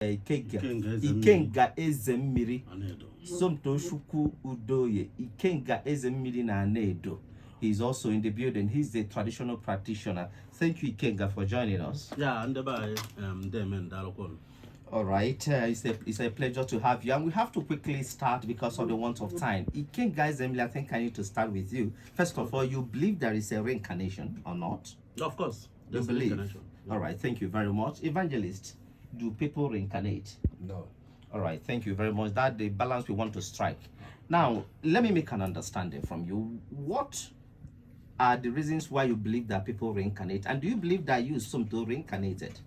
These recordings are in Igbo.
Ikenga. Ikenga Eze Mmiri. Ikenga Eze Mmiri. Anaedo. Somtochukwu Udoye, Ikenga Eze Mmiri na Anaedo. He's also in the building. He's the traditional practitioner. Thank you, Ikenga, for joining us. Ya, ndị be anyị, ndeme, ndalụkwọnụ. All right, it's a pleasure to have you. And we have to quickly start because of the want of time. Ikenga Eze Mmiri, I think I need to start with you. First of all, you believe there is a reincarnation or not? Of course. You There's believe? reincarnation. All right, thank you very much. Evangelist, do people reincarnate? No. All right, thank you very much. That's the balance we want to strike. Now, let me make an understanding from you. What are the reasons why you believe that people reincarnate? And do you believe that you, Somto, reincarnated?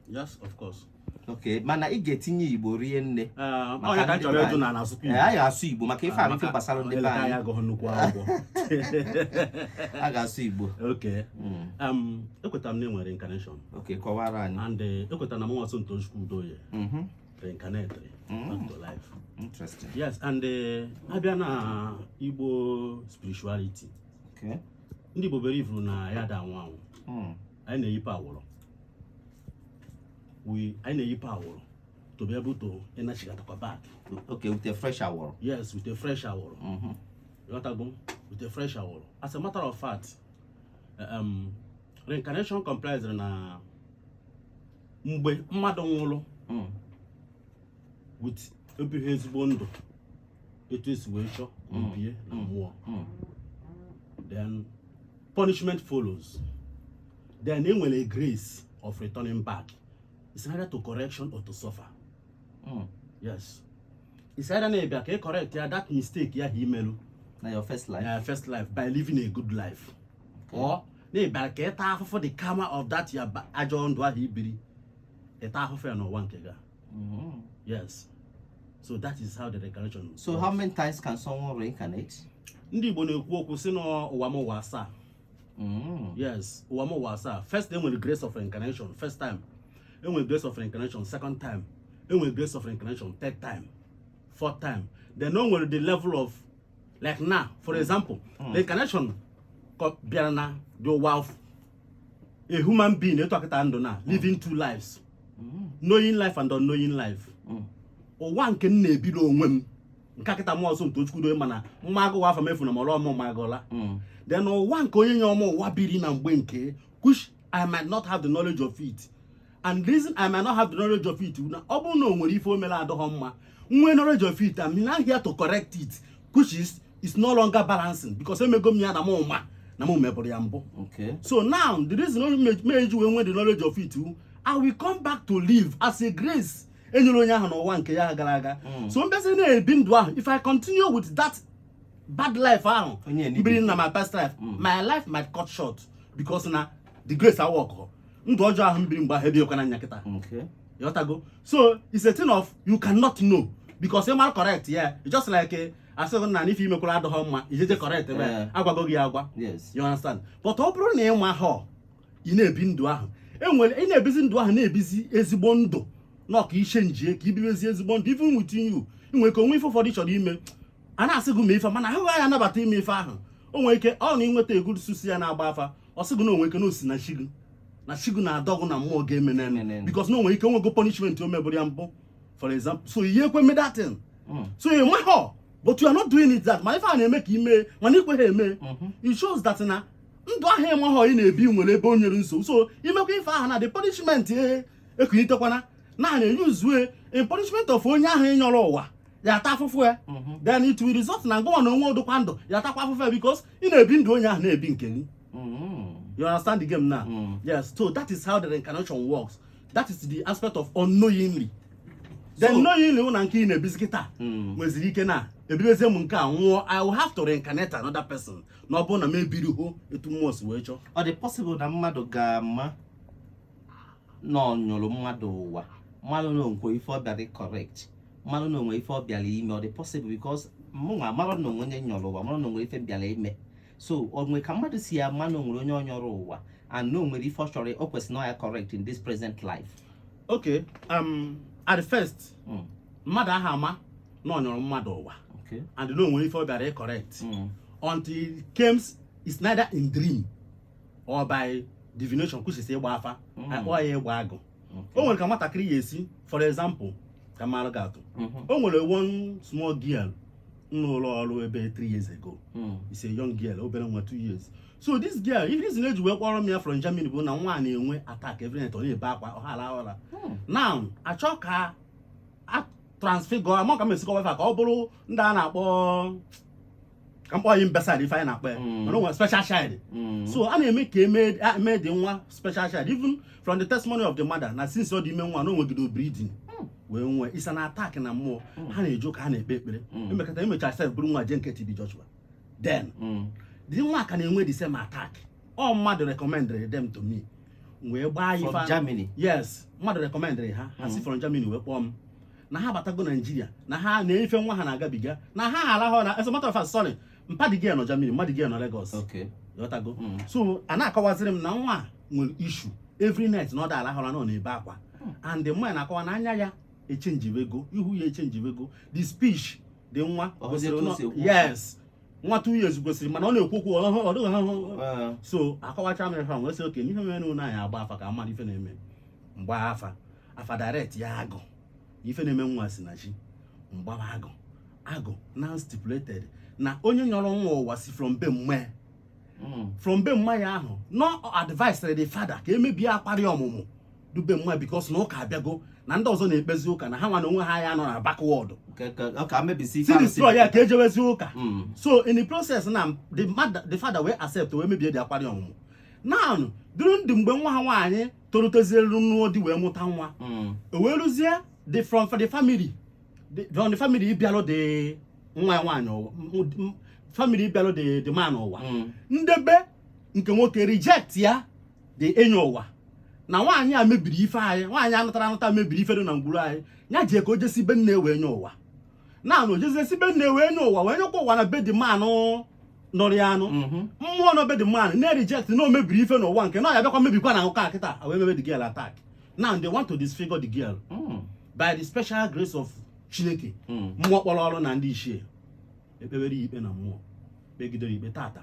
Yes, of course. Okay, mana ị ga-etinye Igbo rie nne. Maka Onye ka m ndị chọrọ be ịjụ anyị. na na-asụkwa Ee, Igbo. anyị ga-asụ Igbo maka ife Ah, a bụ ife maka gbasara ndị be eleta anyị anyị. Agụghị nnukwu akwụkwọ. A ga-asụ Igbo. Okay. Ekwetara m na enwere reincarnation. Okay, kọwara anyị. And ekwetara na mụnwa Somtochukwu Udoye reincarnated back to life. Interesting. Yes, and abịa na Igbo spirituality, ndị Igbo believe na ya da anwụ anwụ. Anyị na-eyipụ awụrụ. Anyị na-eyipụ awụrụ to be able to ịnachigatakwa back. Okay, with a fresh awọrọ. Yes, with a fresh awụrụ. Ịghọtago? With a fresh awụrụ. As a matter of fact, reincarnation comprises na mgbe mmadụ nwụrụ with ebighị ezigbo ndụ etu esi wee chọọ ka o bie na mmụọ, then punishment follows. Then e nwere a grace of returning back. It's either to correction or to suffer. Yes, it's either na ịbịa ka ị correct ya that mistake ya ha imelu Na your first life. Na your first life by living a good life, or na ị bịara ka ị taa afụfụ the karma of that ya ajọ ndụ ahụ ibiri, ịta afụfụ ya n'ụwa nke gị. Yes, so that is how the reincarnation So works. how many times can someone reincarnate? Ndị Igbo na-ekwu okwu si n'ụwa m ụwa asaa. Yes, ụwa m ụwa asaa. First, enwere grace of reincarnation first time, enwere grace of reincarnation second time, enwere grace of reincarnation third time, fourth time. Then o nwere the level of, like now, for example, reincarnation bịara na the ụwa of a human being etu akịta ndụ na living two lives, knowing life and unknowing life. Ụwa nke m na-ebiri onwe m nke akịta mụ ọzọ Ntochukwu, mana mma agụwa afọ m efu na mọrọ ọmụ magụla. Then ụwa nke onye nye ọma ụwa biri na mgbe nke, which I might not have the knowledge of it. And the reason I might not have the knowledge of it na ọ bụrụ na o nwere ife o mere adịghọ mma, nwee knowledge of it, I'm now here to correct it, which is no longer balancing because emego m ya na m ụma na m mebụrụ ya mbụ. So now, the reason onye meji wee nwee the knowledge of it, I will come back to live as a grace enyere onye ahụ n'ụwa nke ya gara aga. So mbịazi na-ebi ndụ ahụ, if I continue with that bad life ahụ Onye enibi. Mbiri na my past life, my life might cut short because na the grace awọkọ ndụ ọjọọ ahụ mbiri mgbe ahụ ebighịkwa na nya kịta. Ịghọtago? So it's a thing of you cannot know because ị mara correct ya. It's just like asịghị na ife imekwara adịghọ mma, ijeje correct ebe agwago gị agwa. You understand? But ọ bụrụ na ị ma họ, ị na-ebi ndụ ahụ, enwere ị na-ebizi ndụ ahụ, na-ebizi ezigbo ndụ nọ ka iche njie ka ibibizi ezigbo ndụ. Even within you, ị nwere ike onwe ife ụfọdụ ị chọrọ ime, a na-asị gị mee ife, mana ahụghị anya anabata ime ife ahụ. O nwere ike ọ na ịnweta ego susi ya na-agba afa, ọ sị gị na o nwere ike na osi na chi gị na chi gị na-adọ gị na mmụọ ga-eme Menene. nene because na o nwere ike onwego punishment o mebụrụ ya mbụ, for example. So ihe ekwe me that thing. So ị nweghọ, but you are not doing it that ma ife a na-eme ka ime, mana ikwe ha eme. It shows that na ndụ ahụ enweghọ ị na-ebi nwere ebe o nyere nsogbu. So imekwa ife ahụ na the punishment e ekunyitekwana na na-eyuzue in punishment of onye ahụ ịnyọrọ ụwa ya ata afụfụ ya. Then it will result na ngụnwa na onwe odokwa ndụ ya atakwa afụfụ ya because ị na-ebi ndụ onye ahụ na-ebi nke gị. You understand the game now? Mm. Yes, so that is how the reincarnation works. That is the aspect of unknowingly. Then knowingly hụ na nke ị na-ebizi kịta nweziri ike na ebibezie m nke a nwụọ, I will have to reincarnate another person na ọ bụrụ na m ebiri hụ etu mmụọ si wee chọọ. Ọ dị possible na mmadụ ga-ama na ọ nyụrụ mmadụ ụwa, mmadụ na onwe ife ọ bịara correct, mmadụ na onwe ife ọ bịara ime? Ọ dị possible? Because mụnwa mara na onwe onye nyọrọ ụwa, mara na onwe ife bịara ime. So o nwere ka mmadụ si ama na onwere onye ọ nyọrọ ụwa and na o nwere ife ọ chọrọ, o kwesịrị na ọ ya correct in this present life? Okay, at the first, mmadụ ahụ ama na ọ nyọrọ mmadụ ụwa and na o nwere ife ọ bịara correct until it comes, it's neither in dream or by divination, which is ịgba afa. Akpọ ya ịgba agụ. O nwere ka nwatakịrị ya esi, for example, ka mara gị atụ, o nwere one small girl n'ụlọ ọrụ ebe 3 years ago. It's a young girl, obere nwa, 2 years. So this girl, if reason eji wee kpọrọ m ya from Germany bụ na nwa a na-enwe attack every night, ọ na-ebe akwa, ọ ha ala ụra. Now achọ ka a transfigure, ama ka m esikọwa ife a ka ọ bụrụ ndị a na-akpọ, ka m kpọọ ya imbecile, ife anyị na-akpọ ya, mana o nwere special child. So a na-eme ka eme dị nwa special child. Even from the testimony of the mother, na since ọ dị ime nwa na o nwegide bleeding wee nwee isa na attack na mmụọ ha na-eje ụka, ha na-ekpe ekpere, emekata emechara sef bụrụ nwa jee nke TB Joshua. Then the nwa ka na-enwe the same attack. Ọ mmadụ recommended them to me, wee gbaa From ife Germany? Yes, mmadụ recommended ha. Ha si from Germany wee kpọọ m na ha batago Naijiria, na ha na-efe nwa ha na-agabiga, na ha alahụ na, as a matter of fact, sorry, mpa dị gị nọ Germany, mmadụ gị nọ Lagos. Ghọtago? So a na-akọwaziri m na nwa a nwere issue every night, na ọ da alahụra, na ọ na-ebe akwa, and the man na-akọwa na anya ya echenjiwego, ihu ya echenjiwego, the speech dị nwa Ọ hụzie gosiri etu o si ekwu. Yes, nwa 2 years gosiri, mana ọ na-ekwu okwu, ọ dịghị ha. So akọwacha m ife a, wee sị oke n'ihe mere na anyị agba afa ka mmadụ ife na-eme. Mgba afa, afa direct ya agụ ife na-eme nwa si na chi mgbawa agụ. Agụ now stipulated na onye nyọrọ nwa ụwa si from be mme, from be mma ya ahụ no advice the father ka emebie akparị ọmụmụ dube mma, because na ụka abịago, na ndị ọzọ na-ekpezi ụka, na ha nwa na onwe ha ya nọ na backward. Ọ ka mebisi ife Si ahụ. Destroy ya ka ejewezi ụka. So in the process na the mother, the father wee accept, wee mebie dị akwari ọmụmụ. Now during the mgbe nwa ha nwaanyị tolutezielu nụọ di wee mụta nwa, o wee rụzie the from the family, from the family ịbịalụ the nwa ya nwaanyị ụwa, family ịbịalụ the man ụwa, ndebe nke nwoke reject ya, the enyi ụwa, na nwaanyị a mebiri ife anyị, nwaanyị anụtara anụta mebiri ife dị na ngwuru anyị, ya jee ka o jesi be nne wee nye ụwa. Na o jezie be nne wee nye ụwa, wee nyekwa ụwa na be the man nọrọ ya anụ. Mmụọ nọ be the man na-reject na o mebiri ife n'ụwa nke na ọ ya bịakwa mebikwa na ụka kịta, wee mebe the girl attack. Now they want to disfigure the girl. By the special grace of Chineke, mmụọ kpọrọ ọrụ na ndị ichie ekpebere ya ikpe na mmụọ, kpegidere ikpe tata,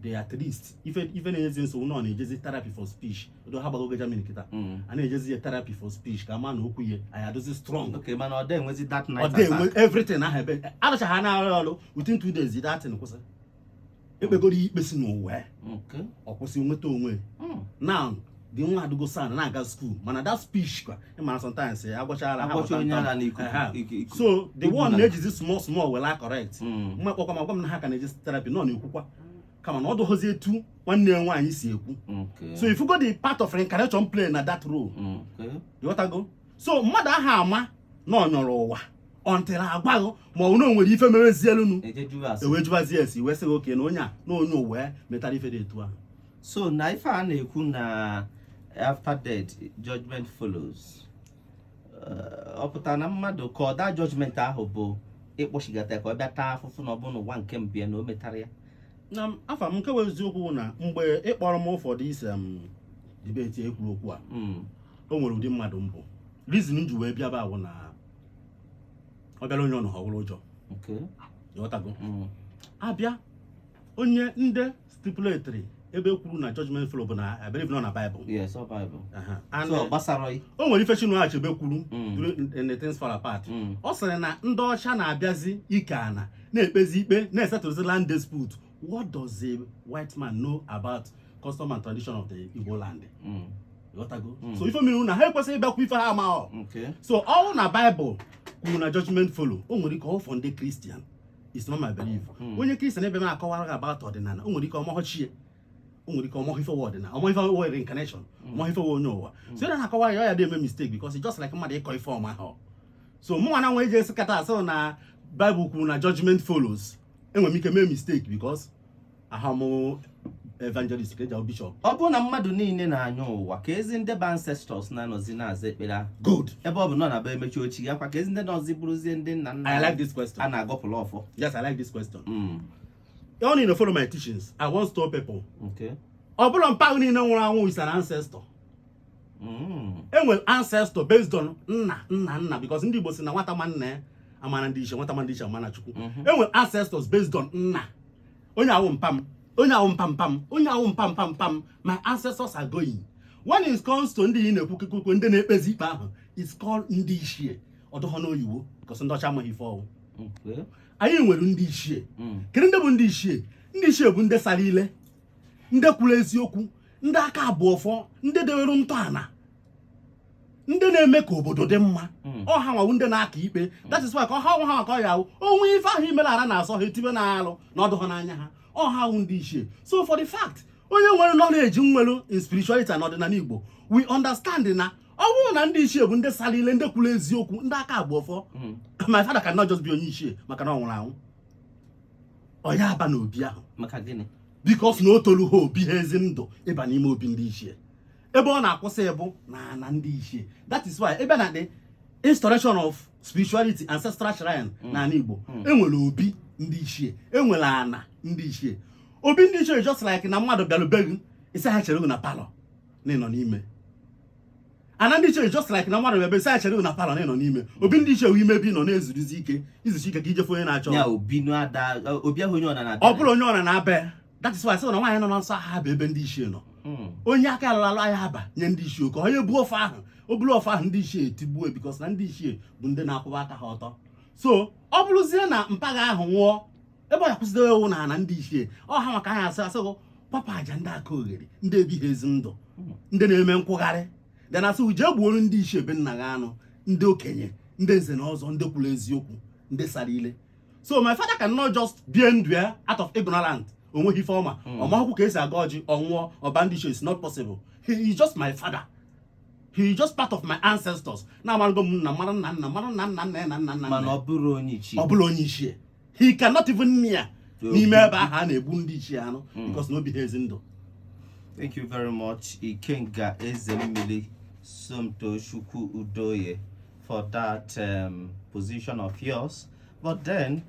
they at least ife na-enyezi nsogbu na ọ na-ejezi therapy for speech. Odo ha gbagogo Germany kịta, a na-ejezi ya therapy for speech ka ama na okwu ya anyị adịzi strong. Okay, mana ọ dị enwezi that Ọ night dị enwe attack? Everything ahụ ebe arụcha ha na-arụ ọrụ, within 2 days that thing kwụsị. Ekpegoro ya ikpe si n'ụwa, ọ kwụsị nweta onwe. Now the nwa adịgo sound, na-aga school, mana that speech kwa, ịmara sometimes ya agwachara ha. Agwacha onye ara n'ikuku. So the Ibu one na-ejizi small small were correct. Mma kpọkwa ma gwa m na ha ka na-eji therapy nọ na-ekwukwa, kama na ọ dụghọzi etu nwanne ya nwaanyị si ekwu. So if you go the part of reincarnation play na that role. Ịghọtago? So mmadụ aha ama na ọ nyọrọ ụwa until agbaghụ ma ọ bụ na o nwere ife merezielunu. Eje jụrụ ase. Ewee jụbazie esi, wee sị gị oke na onye a na onye ụwa metara ife dị etu ahụ. So na ife a na-ekwu na after death judgment follows, ọ pụtara na mmadụ ka ọ daa, judgment ahụ bụ ịkpọchigata ka ọ bịa taa afụfụ na ọ bụ n'ụwa nke mbụ ya na o metara ya? Na afa m, nke bụ eziokwu bụ na mgbe ị kpọrọ m ụfọdụ ise m debate ekwuru okwu a, o nwere ụdị mmadụ mbụ, reason m ji wee bịaba bụ na ọ bịara onye ọ nọ ha ọwụrụ ụjọ. Ịghọtago? Abịa onye ndị stipulatory ebe kwuru na judgment follow bụ na I believe nọ na Bible. Yes, ọ Bible. Aha. And So ọ gbasara yi. O nwere ife Chinua Achebe kwuru during in the Things Fall Apart. Ọ sịrị na ndị ọcha na-abịazi ike ana na-ekpezi ikpe, na-esetụlzi land dispute. What does a white man know about custom and tradition of the Igbo land? Ịghọtago? So ife mere na ha ekwesịghị ịbịakwa ife ha amaghọ. So ọnwụ na Bible kwuru na judgment follow, o nwere ike ọ for ndị Christian. It's not my belief. Onye Christian ebe m akọwara gị about ọdịnala, o nwere ike ọmọghọ chie, o nwere ike ọmọghọ ife wụ ọdịnala, ọmọghọ ife wụ reincarnation, ọmọghọ ife wụ onye ụwa. So ị na-akọwara ya, ọ ya dị eme mistake, because it's just like mmadụ ịkọ ife ọma ahụ. So mụnwa na nwa eji esi kata asị na Bible kwuru na judgment follows, enwere m ike mee mistake because aha m evangelist ka eji ahụ bishop. Ọ bụrụ na mmadụ niile na-anya ụwa, ka ezi ndị bụ ancestors na-anọzi na-aza ekpere ahụ? Good. Ebe ọ bụ nọ na be emechi ochi ya kwa, ka ezi ndị nọzi bụrụzie ndị nna nna I like this question. a na-agọpụrụ ọfọ? Yes, I like this question. You need to follow my teachings. I won't stop people. Ọ bụla mpaghara niile nwụrụ anwụ is an ancestor. Enwere ancestor based on nna nna nna, because ndị Igbo si na nwata ma nna ya amara ndị iche, nwata ma ndị iche amara Chukwu. Enwere ancestors based on nna. Onye awụ mpam, onye awụ mpam mpam, onye awụ mpam mpam mpam. My ancestors are going, When it comes to ndị ị na-ekwu kwekwe, ndị na-ekpezi ikpe ahụ, it's called ndị ichie. Ọdụghọ n'oyibo because ndị ọcha amaghị ife ọwụ. Anyị nwere ndị ichie. Kedu ndị bụ ndị ichie? Ndị ichie bụ ndị sara ile, ndị kwuru eziokwu, ndị aka abụọ fọ, ndị dewere ntọala, ndị na-eme ka obodo dị mma. Ọha nwawu ndị na-aka ikpe. That is why ka ọha nwa ha ka ọ ya awụ onwe ife ahụ imere ara na-asọ ha etibe na-alụ na ọdụ ha n'anya ha. Ọha wụ ndị ichie. So for the fact onye nwere knowledge nwere in spirituality and ọdịnala Igbo, we understand na ọ bụrụ na ndị ichie bụ ndị sara ile, ndị kwuru eziokwu, ndị aka abụọ fọ, my father cannot just be onye ichie maka na ọ nwụrụ anwụ. Ọ ya aba n'obi ahụ. Maka gịnị? Because na o tolu ha obi ha ezi ndụ ịba n'ime obi ndị ichie. Ebe ọ na-akwụsị bụ na ana ndị ichie. That is why ebe na the installation of spirituality, ancestral shrine n'ala Igbo, enwere obi ndị ichie, enwere ana ndị ichie. Obi ndị ichie, just like na mmadụ bịara be gị, isi ha chere gị na parlour na ịnọ n'ime. Ana ndị ichie, just like na mmadụ bịara be, isi ha chere gị na parlour na ịnọ n'ime. Obi ndị ichie wụ ime ebe ị nọ na-ezuruzi ike, izuchi ike ka ijefe onye na-achọ. Ya obi n'ada obi ahụ, onye ọ na Ọ bụrụ onye ọ na na-abịa. That is why sị na nwaanyị nọ na nsọ ha bụ ebe ndị ichie nọ. Onye aka alụrụ alụ anya aba nye ndị ichie ka onye buo ofe ahụ, o buru ofe ahụ, ndị ichie etigbuo, because na ndị ichie bụ ndị na-akwụba aka ha ọtọ. So ọ bụrụzie na mpaghara ahụ nwụọ, ebe ọ ya kwụsịdowe ewu na ana ndị ichie ọ ha maka anyị asị asịghị kwapụ aja ndị aka oghere, ndị ebighị ezi ndụ, ndị na-eme nkwụgharị dị na asị jee gbuoro ndị ichie ebe nna gị anụ, ndị okenye, ndị nze na ọzọ, ndị kwuru eziokwu, ndị sara ile. So my father cannot just bie ndụ ya out of ignorant. Onweghị ife ọma ọmakwụkwọ ka esi aga ọjị, ọnwụọ ọba ndị ichie. Is not possible. He is just my father. He is just part of my ancestors. Na-amarago m nna, mara nna nna, mara nna nna nna ya na nna nna Mana nna. ọ bụrụ onye ichie. Ọ bụla onye ichie, he cannot even near n'ime ebe ahụ a na-egbu ndị ichie anụ because na obi ha ezi ndụ. Thank you very much, Ikenga Ezemmili Somto Chukwu Udoye, for that position of yours. But then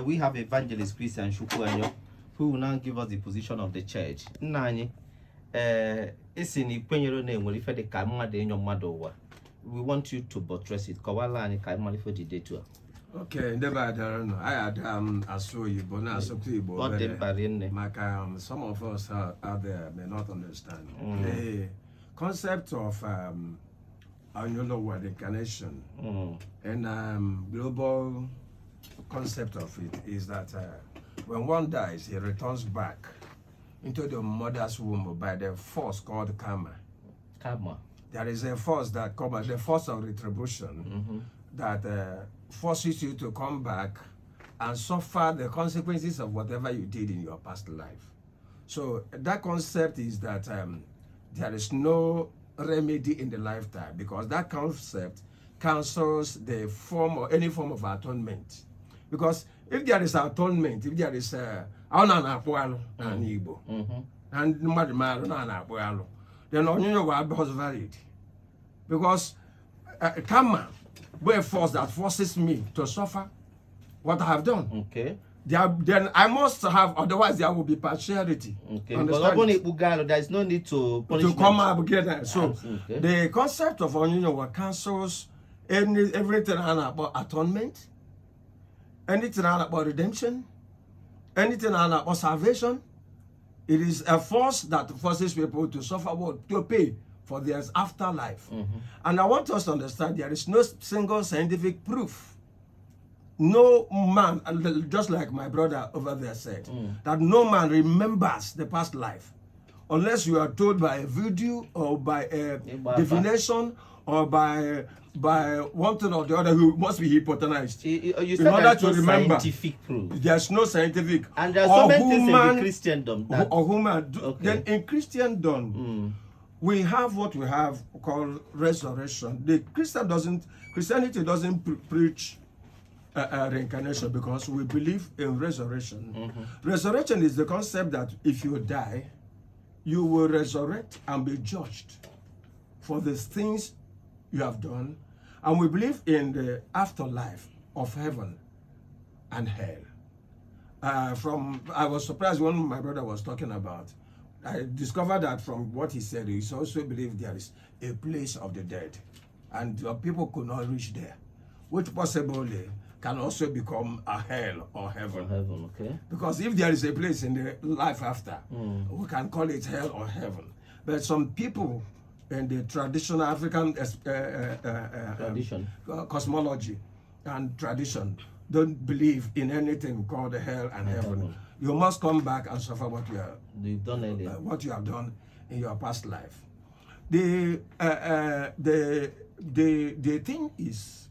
we have Evangelist Christian Chukwuenyo, who will now give us the position of the church. Nna anyị, isi na ikwenyere na enwere ife dị ka mmadụ ịnyọ mmadụ ụwa. We want you to buttress it. Kọwala anyị ka anyị mara ife dị etu a. Okay, ndị be adara nọ, anyị ada m asụ oyibo na-asụkwa Igbo Ọ dị obere. mkpa rinne. Maka some of us out there may not understand the concept of Anyolowa reincarnation and global concept of it is that when one dies, he returns back into the mother's womb by the force called karma. Karma. There is a force that comes, the force of retribution, that forces you to come back and suffer the consequences of whatever you did in your past life. So that concept is that there is no remedy in the lifetime because that concept cancels the form or any form of atonement. Because if there is atonement, if there is a ọ na na-akpụ alụ n'ala Igbo na ndị mmadụ marụ na na-akpụ alụ, then onyinyo wa abụghị valid because karma bụ a force that forces me to suffer what I have done. There, then I must have, otherwise there will be partiality. Because ọ bụrụ na ikpu alụ, there is no need to punishment. To come up together. So the concept of onyinyo cancels any everything about atonement, anything about redemption, anything about salvation. It is a force that forces people to suffer what to pay for their afterlife. And I want us to understand there is no single scientific proof. No man, and just like my brother over there said, that no man remembers the past life unless you are told by a video or by a Ịgba afa. divination or by one thing or the other who must be hypnotized. You In said order there's to no remember. scientific proof. There's no scientific And there are so or many things in the Christendom that or human. Then in Christendom, we have what we have called resurrection. The Christian doesn't Christianity doesn't preach reincarnation because we believe in resurrection. Resurrection is the concept that if you die, you will resurrect and be judged for the things you have done. And we believe in the afterlife of heaven and hell. From I was surprised when my brother was talking about. I discovered that from what he said, he also believed there is a place of the dead, and people could not reach there, which possibly can also become a hell or heaven. Or heaven, okay. Because if there is a place in the life after, we can call it hell or heaven. But some people In the traditional African Tradition. Cosmology and tradition, don't believe in anything called hell and heaven. Heaven. You must come back and suffer what you are You've done earlier. What you have done in your past life. The thing is,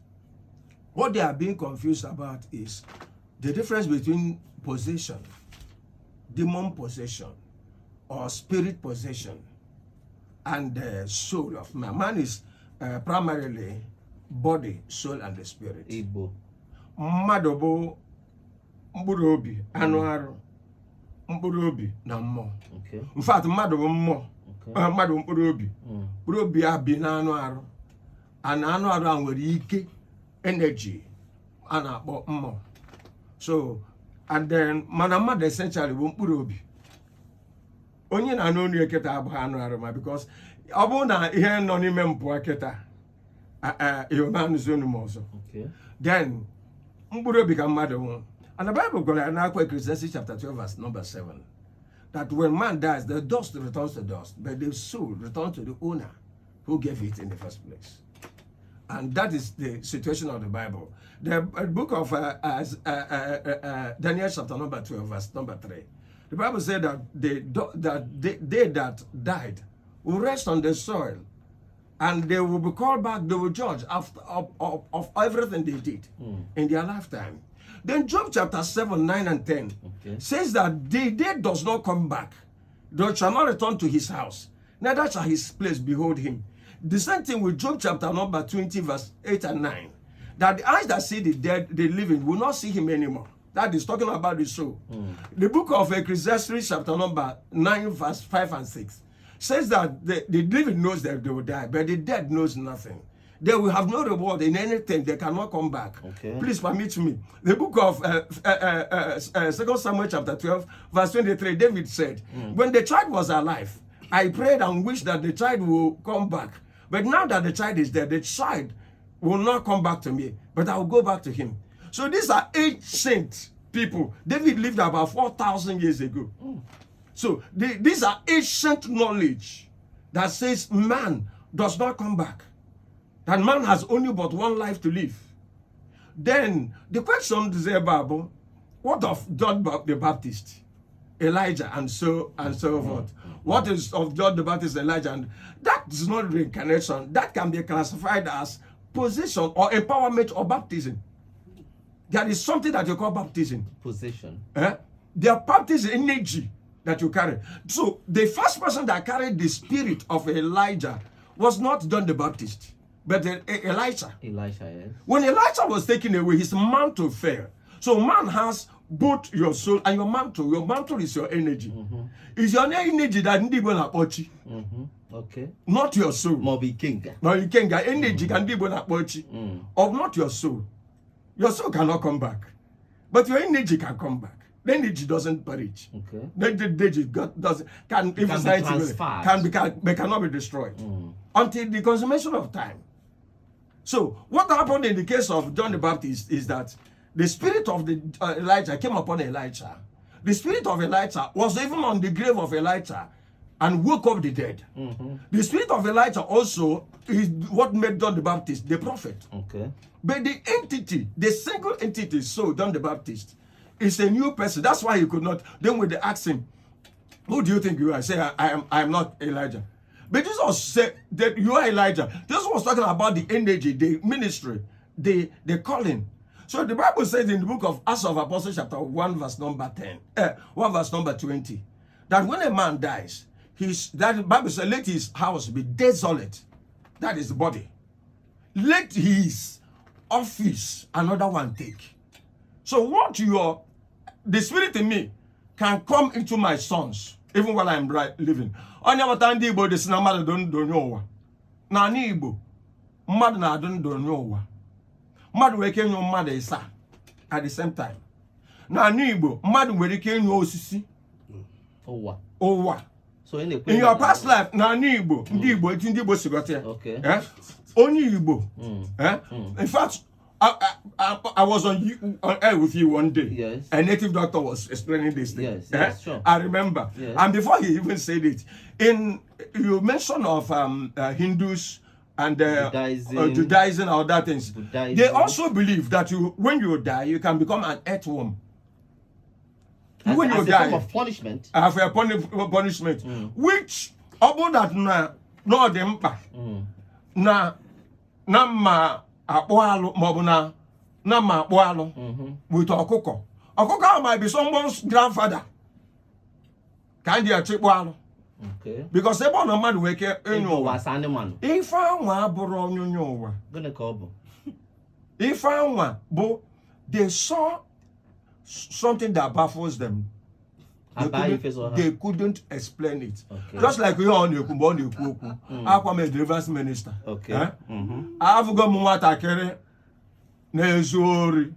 what they are being confused about is the difference between possession, demon possession, or spirit possession, and the soul of man. Man is primarily body, soul, and the spirit. Igbo. Mmadụ bụ mkpụrụ obi, anụ arụ, mkpụrụ obi na mmụọ. In fact, mmadụ bụ mmụọ. Mmadụ bụ mkpụrụ obi. Mkpụrụ obi a bi n'anụ arụ, and anụ arụ a nwere ike, energy a na-akpọ mmụọ. So and then, mana mmadụ essentially bụ mkpụrụ obi. Onye na-anụ olu ya kịta abụghị anụ arụ, ma because ọ bụrụ na ihe nọ n'ime m pụọ kịta, ihe anụzi onu m ọzọ. Then mkpụrụ obi ka mmadụ nwụ. And the Bible gwara ya n'akwụkwọ Ecclesiastes chapter 12 verse number 7 that when man dies, the dust returns to dust, but the soul returns to the owner who gave it in the first place. And that is the situation of the Bible. The book of Daniel chapter number 12 verse number 3, the Bible said that they that died will rest on the soil, and they will be called back. They will judge after of everything they did in their lifetime. Then Job chapter 7, 9, and 10 says that the dead does not come back, they shall not return to his house, neither shall his place behold him. The same thing with Job chapter number 20, verse 8 and 9, that the eyes that see the dead, the living, will not see him anymore. That is talking about the soul. The book of Ecclesiastes chapter number 9, verse 5 and 6 says that the living knows that they will die, but the dead knows nothing. They will have no reward in anything. They cannot come back. Please permit me. The book of 2 Samuel chapter 12, verse 23, David said, "When the child was alive, I prayed and wished that the child will come back. But now that the child is dead, the child will not come back to me, but I will go back to him." So these are ancient people. David lived about 4,000 years ago. So these are ancient knowledge that says man does not come back, that man has only but one life to live. Then the question is about what of John the Baptist, Elijah, and so forth? What is of John the Baptist, Elijah? And that is not reincarnation. That can be classified as possession or empowerment or baptism. There is something that you call baptism. Position. Eh? Their baptism energy that you carry. So the first person that carried the spirit of Elijah was not John the Baptist, but Elisha. Elisha, yes. When Elijah was taken away, his mantle fell. So man has both your soul and your mantle. Your mantle is your energy. It's your energy that ndị Igbo na-akpọ chi, not your soul. Ma ọ bụ ikenga. No, ikenga energy ka ndị Igbo na-akpọ chi. Of not your soul. Your soul cannot come back. But your energy can come back. The energy doesn't perish. The energy doesn't can Can be transferred. Can be can, they cannot be destroyed until the consummation of time. So what happened in the case of John the Baptist is that the spirit of the Elijah came upon Elijah. The spirit of Elijah was even on the grave of Elijah and woke up the dead. The spirit of Elijah also is what made John the Baptist the prophet. But the entity, the single entity, so John the Baptist, is a new person. That's why he could not. Then when they asked him, "Who do you think you are?" Say, I am not Elijah. But Jesus said that you are Elijah. Jesus was talking about the energy, the ministry, the calling. So the Bible says in the book of Acts of Apostles, chapter 1, verse number 10, 1 verse number 20, that when a man dies, his that the Bible says, "Let his house be desolate." That is the body. Let his office another one take. So what your the spirit in me can come into my sons even while I'm right living. Onye gbata ndị Igbo dị sị na mmadụ dị ndụ onye ụwa. N'ala Igbo, mmadụ na-adụ ndụ onye ụwa. Mmadụ nwere ike ịnyụ mmadụ ịsaa at the same time. N'ala Igbo, mmadụ nwere ike ịnyụ osisi Ụwa. Ụwa. So ị na-ekwu In your past life, n'ala Igbo, ndị Igbo, etu ndị Igbo si ghọta ya. Okay. Eh? Onye Igbo. Eh? In fact, I was on air with you one day. Yes. A native doctor was explaining this thing. Yes, Eh? yes, sure. I remember. Yes. And before he even said it, in you mentioned of Hindus and Judaism. Judaism and other things. Buddhism. They also believe that you, when you die, you can become an earthworm. As, When as you a die, form of punishment. Have a punishment, which ọ bụrụ that na ọ dị mkpa na mma akpụ alụ maọbụ na mma akpụ alụ with ọkụkọ, ọkụkọ ahụ might be someone's grandfather ka ndị achịkpụ alụ because ebe ọ nọ mmadụ nwere ike ịnyụ Ịnyụ ụwa ụwa. asa anụmanụ. Ife anwa abụrụ onyonyo ụwa. Gịnị ka ọ bụ? Ife anwa bụ they saw something that baffles them. They Aba couldn't- ife zọ ha. They couldn't explain it. Just like ihe ọ na-ekwu mgbe ọ na-ekwu okwu akwa m a deliverance minister. Eh? Afụgo m nwatakịrị na-ezu ori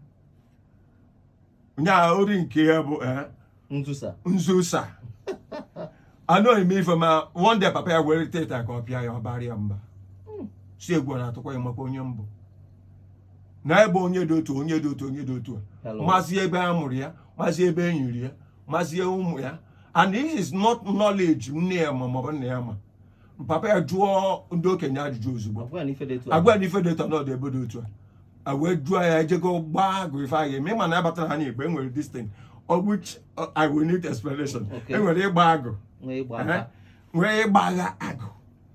nya ori nke ya bụ Nzusa. Nzusa anọghị m ife ma one day papa ya were teta ka ọ pịa ya, ọ bara ya mba si egwu ọ na-atụkwa ya maka onye mbụ na ebe onye dị otu, onye dị otu, onye dị otu a. Hello. Mazi ebe a mụrụ ya, mazi ebe e nyiri ya, mazie ụmụ ya, and this is not knowledge nne ya ma maọbụ nna ya, ma papa ya jụọ ndị okenye ajụjụ ozugbo. Agwa ya na ife dị etu a. Agwa ya na ife dị etu a n'ọdụ ebe dị otu a, wee jụọ ya ejego gbaa agụ ife agha eme ma na abatara ha n'Igbo enwere this thing of which I will need explanation. Enwere ịgba agụ. Nwee ịgba Eh, aka. Nwee ịgbagha agụ.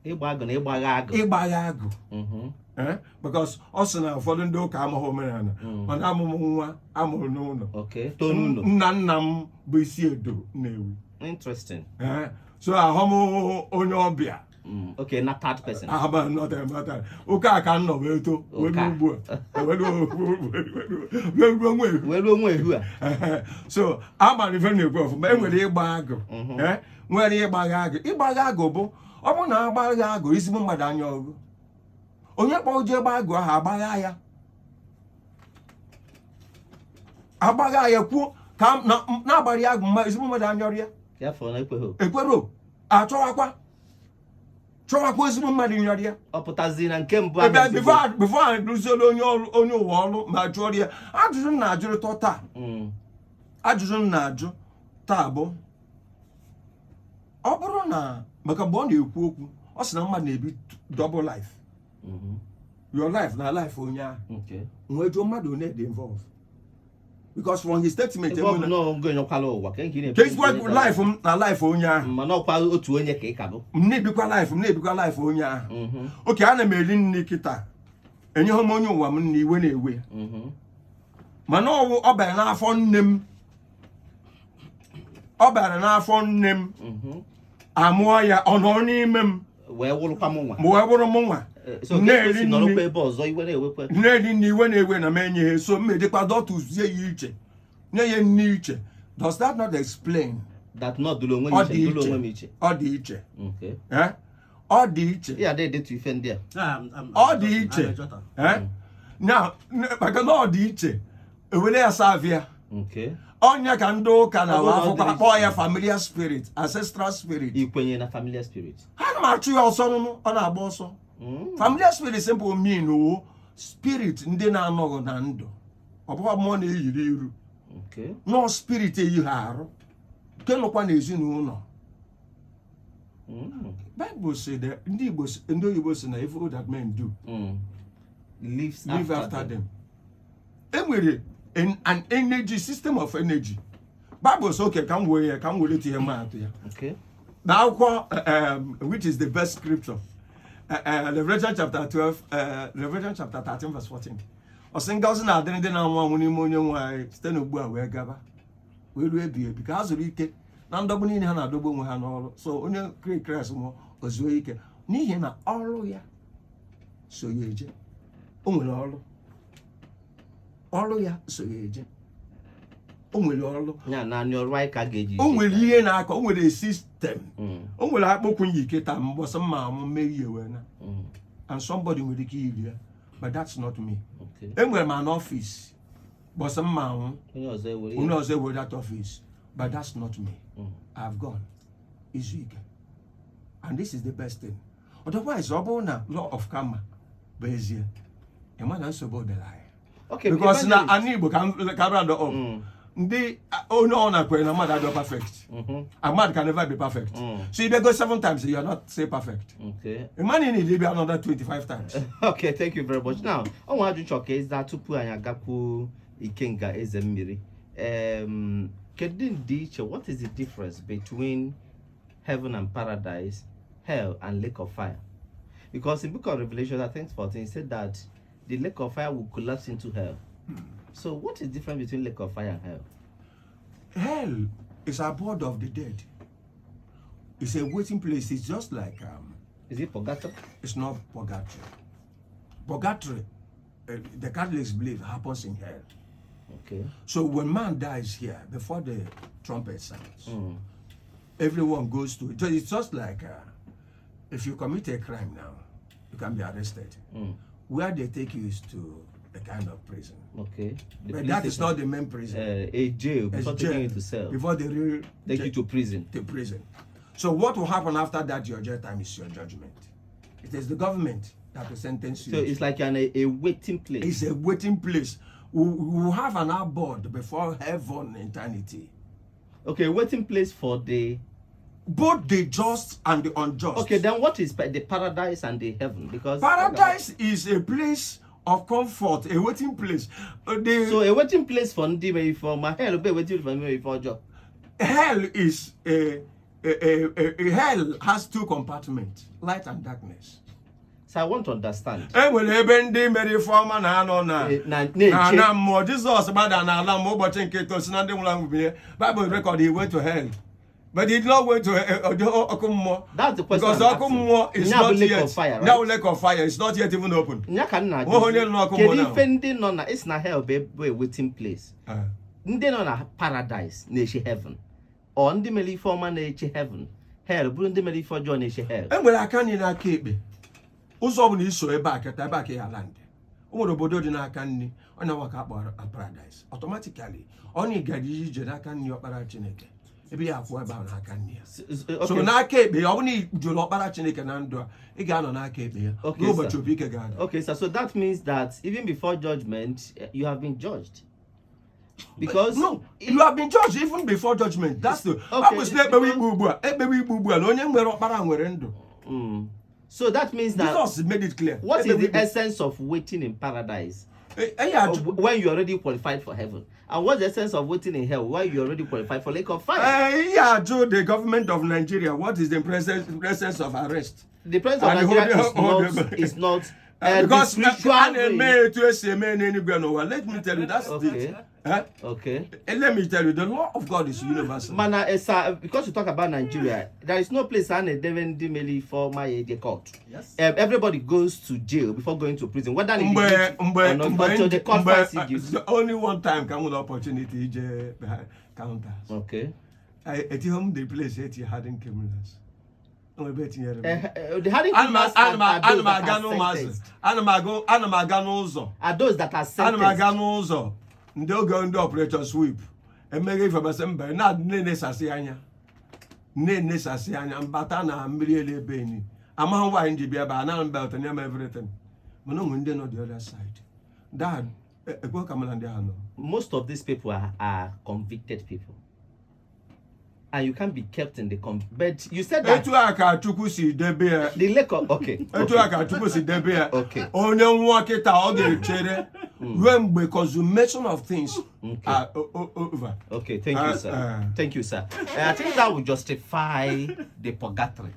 Ịgba agụ na ịgbagha agụ. Ịgbagha agụ. Eh, because ọ sị na ụfọdụ ndị ụka amaghị omenala, mana amụmụ nwa amụrụ n'ụlọ. Okay. Tonu ụlọ. Nna nna m bụ isi edo Nnewi. Interesting. Eh, so ahụ m onye ọbịa. Okay, na third person. Ahaba nọtara ụka a ka m nọ wee too wee Ụka. ruo ugbu a wee ruo nwa ehu. Wee ruo nwa ehu a. So a mara ife na-ekwu ọfụma. E nwere ịgba agụ, eh, nwere ịgbagha agụ. Ịgbagha agụ bụ ọ bụrụ na agbagha agụ ezigbo mmadụ anya ọgụ onye kpọọ je gba agụ ahụ agbagha ya, agbagha ya kwuo ka na-agbara ya agụ mma ezigbo mmadụ anya ọrịa. Ya fọrọ na ekweghị. Ekwero achọwakwa chọwakwa ezigbo mmadụ nyọrọ ya. Ọ pụtazi na nke mbụ ebe ahụ ozugbo. Before anyị rụziela onye ọrụ onye ụwa ọrụ ma jụọrọ ya ajụjụ m na-ajụrịta taa. Ajụjụ m na-ajụ taa bụ ọ bụrụ na maka mgbe ọ na-ekwu okwu ọ sị na mmadụ na-ebi double life, your life na life onye ahụ. Nwee jụọ mmadụ one dị involved because from his statement Ebe ọ bụ enwe na ogo enyekwala ụwa ka nke ị ka na-ekwu ezigbo life m na life onye ahụ. Mana ọkwa otu onye ka ị ka bụ. M na-ebikwa life m, na-ebikwa life onye ahụ. Oke ana m eri nri kịta enyeghị m onye ụwa m nri, iwe na-ewe ya. Mana ọwụ ọ bịara n'afọ nne m, ọ bịara n'afọ nne m. Amụọ ya ọ nọ n'ime m. Wee wụrụkwa m nwa. Ma wee bụrụ m nwa. So ka na-eri esi nọrọkwa nri. Ebe ọzọ iwe na-ewekwa. Na-eri nri iwe na-ewe na m enye ha, so m ejekwa dọtụzie ya iche nye ya nri iche. Does that not explain That not dụrụ onwe m Ọ iche dị dụrụ iche. onwe m iche. Ọ dị iche. Eh? Ọ dị iche. Ya ada edetu ife ndị a. Ọ dị iche. Eh? Now, maka na ọ dị iche ewere ya savia. Ọnya ka ndị ụka na Ọ bụrụ na ọ afụkwa dịrị kpọọ iche. Ya familiar spirit, ancestral spirit. Ikwenye na familiar spirit? Ha na m achụ ya ọsọ nụnụ, ọ na-agba ọsọ. Familiar spirit simple mean wo spirit ndị na-anọghị na ndụ, ọ bụghị mmụọ na-eyiri iru. Nọọ spirit eyi ha arụ nke nọkwa n'ezinụlọ. Bible si that ndị Igbo ndị oyibo si na evil that men do lives live after them. E nwere an energy system of energy. Bible sị okay ka m were ya ka m were tinye maatụ ya na akwụkwọ which is the best scripture, Revelation chapter 12, Revelation chapter 13 verse 14. Ọ sị ngọzi na-adịrị ndị na-anwụ anwụ n'ime onye nwe anyị site n'ugbu a wee gaba wee ruo ebi ebi ka ha zuru ike na ndọgbu niile ha na-adọgbu onwe ha n'ọrụ. So onye Kraịst nwụọ o zuo ike n'ihi na ọrụ ya so ya eje. O nwere ọrụ, ọrụ ya so ya eje. O nwere ọrụ. Ya naanị ọrụ anyị ka a ga-eji O nwere ihe na-akọ, o nwere system. O nwere akpụkwụ yi kịta mbọsị mma amụ mmeri wee na and somebody nwere ike iri ya, but that's not me. Enwere m an office bọsị mma anwụ onye ọzọ ewere onye ya. Ọzọ ewere that office, but that's not me. I've gone izu ike, and this is the best thing. Otherwise ọ bụrụ na law of karma bụ ezie, ị ma na nsogbu dịrị anyị. Okay, Because na evangelist. ana Igbo ka m ka m round up. Ndị onye ọ na-kwere na mmadụ adịghị perfect. A man can never be perfect. So if you go seven times, you are not say perfect. Okay. A man need to be another 25 times. Okay, thank you very much. Now, ọ nwe ajụjụ chọrọ ka ịza tupu anyị agakwuo Ikenga Eze Mmiri. Kedu ndịiche, what is the difference between heaven and paradise, hell and lake of fire? Because in Book of Revelation, I think 14, it said that the lake of fire will collapse into hell. So what is the difference between lake of fire and hell? Hell is abode of the dead. It's a waiting place. It's just like Is it purgatory? It's not purgatory. Purgatory, the Catholics believe, happens in hell. Okay. So when man dies here, before the trumpet sounds, everyone goes to. It's just like if you commit a crime now, you can be arrested. Where they take you is to a kind of prison. Okay. The But police that is station. not the main prison. A jail It's before taking jail you to cell. Before they real Take you to prison. to prison. So what will happen after that? Your jail time is your judgment. It is the government that will sentence you. So it's like a waiting place. It's a waiting place. We will have an abode before heaven eternity. Okay, waiting place for the. Both the just and the unjust. Okay, then what is the paradise and the heaven? Because Paradise is a place of comfort, a waiting place. The So a waiting place for ndị mere ife ọma, hell be waiting for ndị mere ife ọjọọ. Hell is a hell has two compartments, light and darkness. So I want to understand. E nwere ebe ndị mere ife ọma na-anọ na Na na na-eche. na mmụọ. Jizọs gbada n'ala ma ụbọchị nke ito si na ndị nwụrụ anwụ binye. Bible record he went to hell, but he did not went to ọkụ mmụọ. That's the question Because I'm ọkụ asking. mmụọ is Nya bụ not lake yet of fire, right? Nya bụ lake of fire is not yet even open. Nya ka m na-ajụ. Nweghị onye nọ n'ọkụ mmụọ Kedu now. ife ndị nọ na isi na hell bụ ebe a waiting place? Ndị nọ na paradise na-eche heaven. Ọ ndị mere ife ọma na-eche heaven. Hell bụrụ ndị mere ife ọjọọ na-eche hell. E nwere aka nri n'aka ekpe. Ụzọ ọbụla iso ebe a keta ebe a ka ya land. O nwere obodo dị n'aka nri, ọ na-awa ka akpọrọ paradise. Automatically, ọ na ịgara ije n'aka nri ọkpara Chineke, ebe ya akwụ ebe ahụ n'aka nri ya. So Okay. n'aka ekpe ya, ọ bụrụ na ị jụrụ ọkpara Chineke na ndụ a, ị ga-anọ n'aka ekpe ya Okay, n'ụbọchị sir. opi ike ga-ada. Okay, sir. So that means that even before judgment, you have been judged. Because No, you have been judged even before judgment. That's the Okay, ọ bụ sị na ekpewe ikpe ugbu a, ekpewe ikpe ugbu a, na onye nwere ọkpara nwere ndụ. So that means that Jesus made it clear. what is Ekpewe the ikpe. essence of waiting in paradise Eh, ya ajụ- when you're already qualified for heaven? And what's the essence of waiting in hell when you're already qualified for lake of fire? Eh, ya ajụ the government of Nigeria, what is the presence of arrest? The presence of And Nigeria is hold not is not the Because spiritual a na-eme way. etu esi eme n'eluigwe n'ụwa. Let me tell you, that's Okay. it. Eh? Okay. Let me tell you, the law of God is universal. Mana sir, because you talk about Nigeria, there is no place a na-edebe ndị mere ife ọma ya eje court. Yes. Everybody goes to jail before going to prison. Whether they Mgbe guilty or mgbe not, mgbe until the court mgbe finds you guilty. the only one time ka m nwere opportunity ije behind counters. Okay. Etighị m the place eti hardened criminals. O nwere ebe etinyere m. The hardened Ana m criminals ana m are ana those m that aga are n'ụmụazị. sentenced. Ana m aga n'ụzọ. Are those that are Ana m aga sentenced. n'ụzọ ndị oge ndị operation sweep emeghe ife masị mba na na-enesasị anya, na-enesasị anya mbata na mmiri elu ebe enyi amaghị nwaanyị ji bịa ebe a na belt nye m everything, mana onwe ndị nọ the other side dad ekwe ka m na ndị ahụ nọ. Most of these people are convicted people. And you can't be kept in the but you said that Etu a ka Chukwu si debe ya. the lake of okay. Etu a ka Chukwu si debe ya. Okay. Onye nwụọ kịta, ọ ga-echere ruo mgbe consummation of things are over. Okay, thank you, sir. Thank you, sir. I think that would justify the purgatory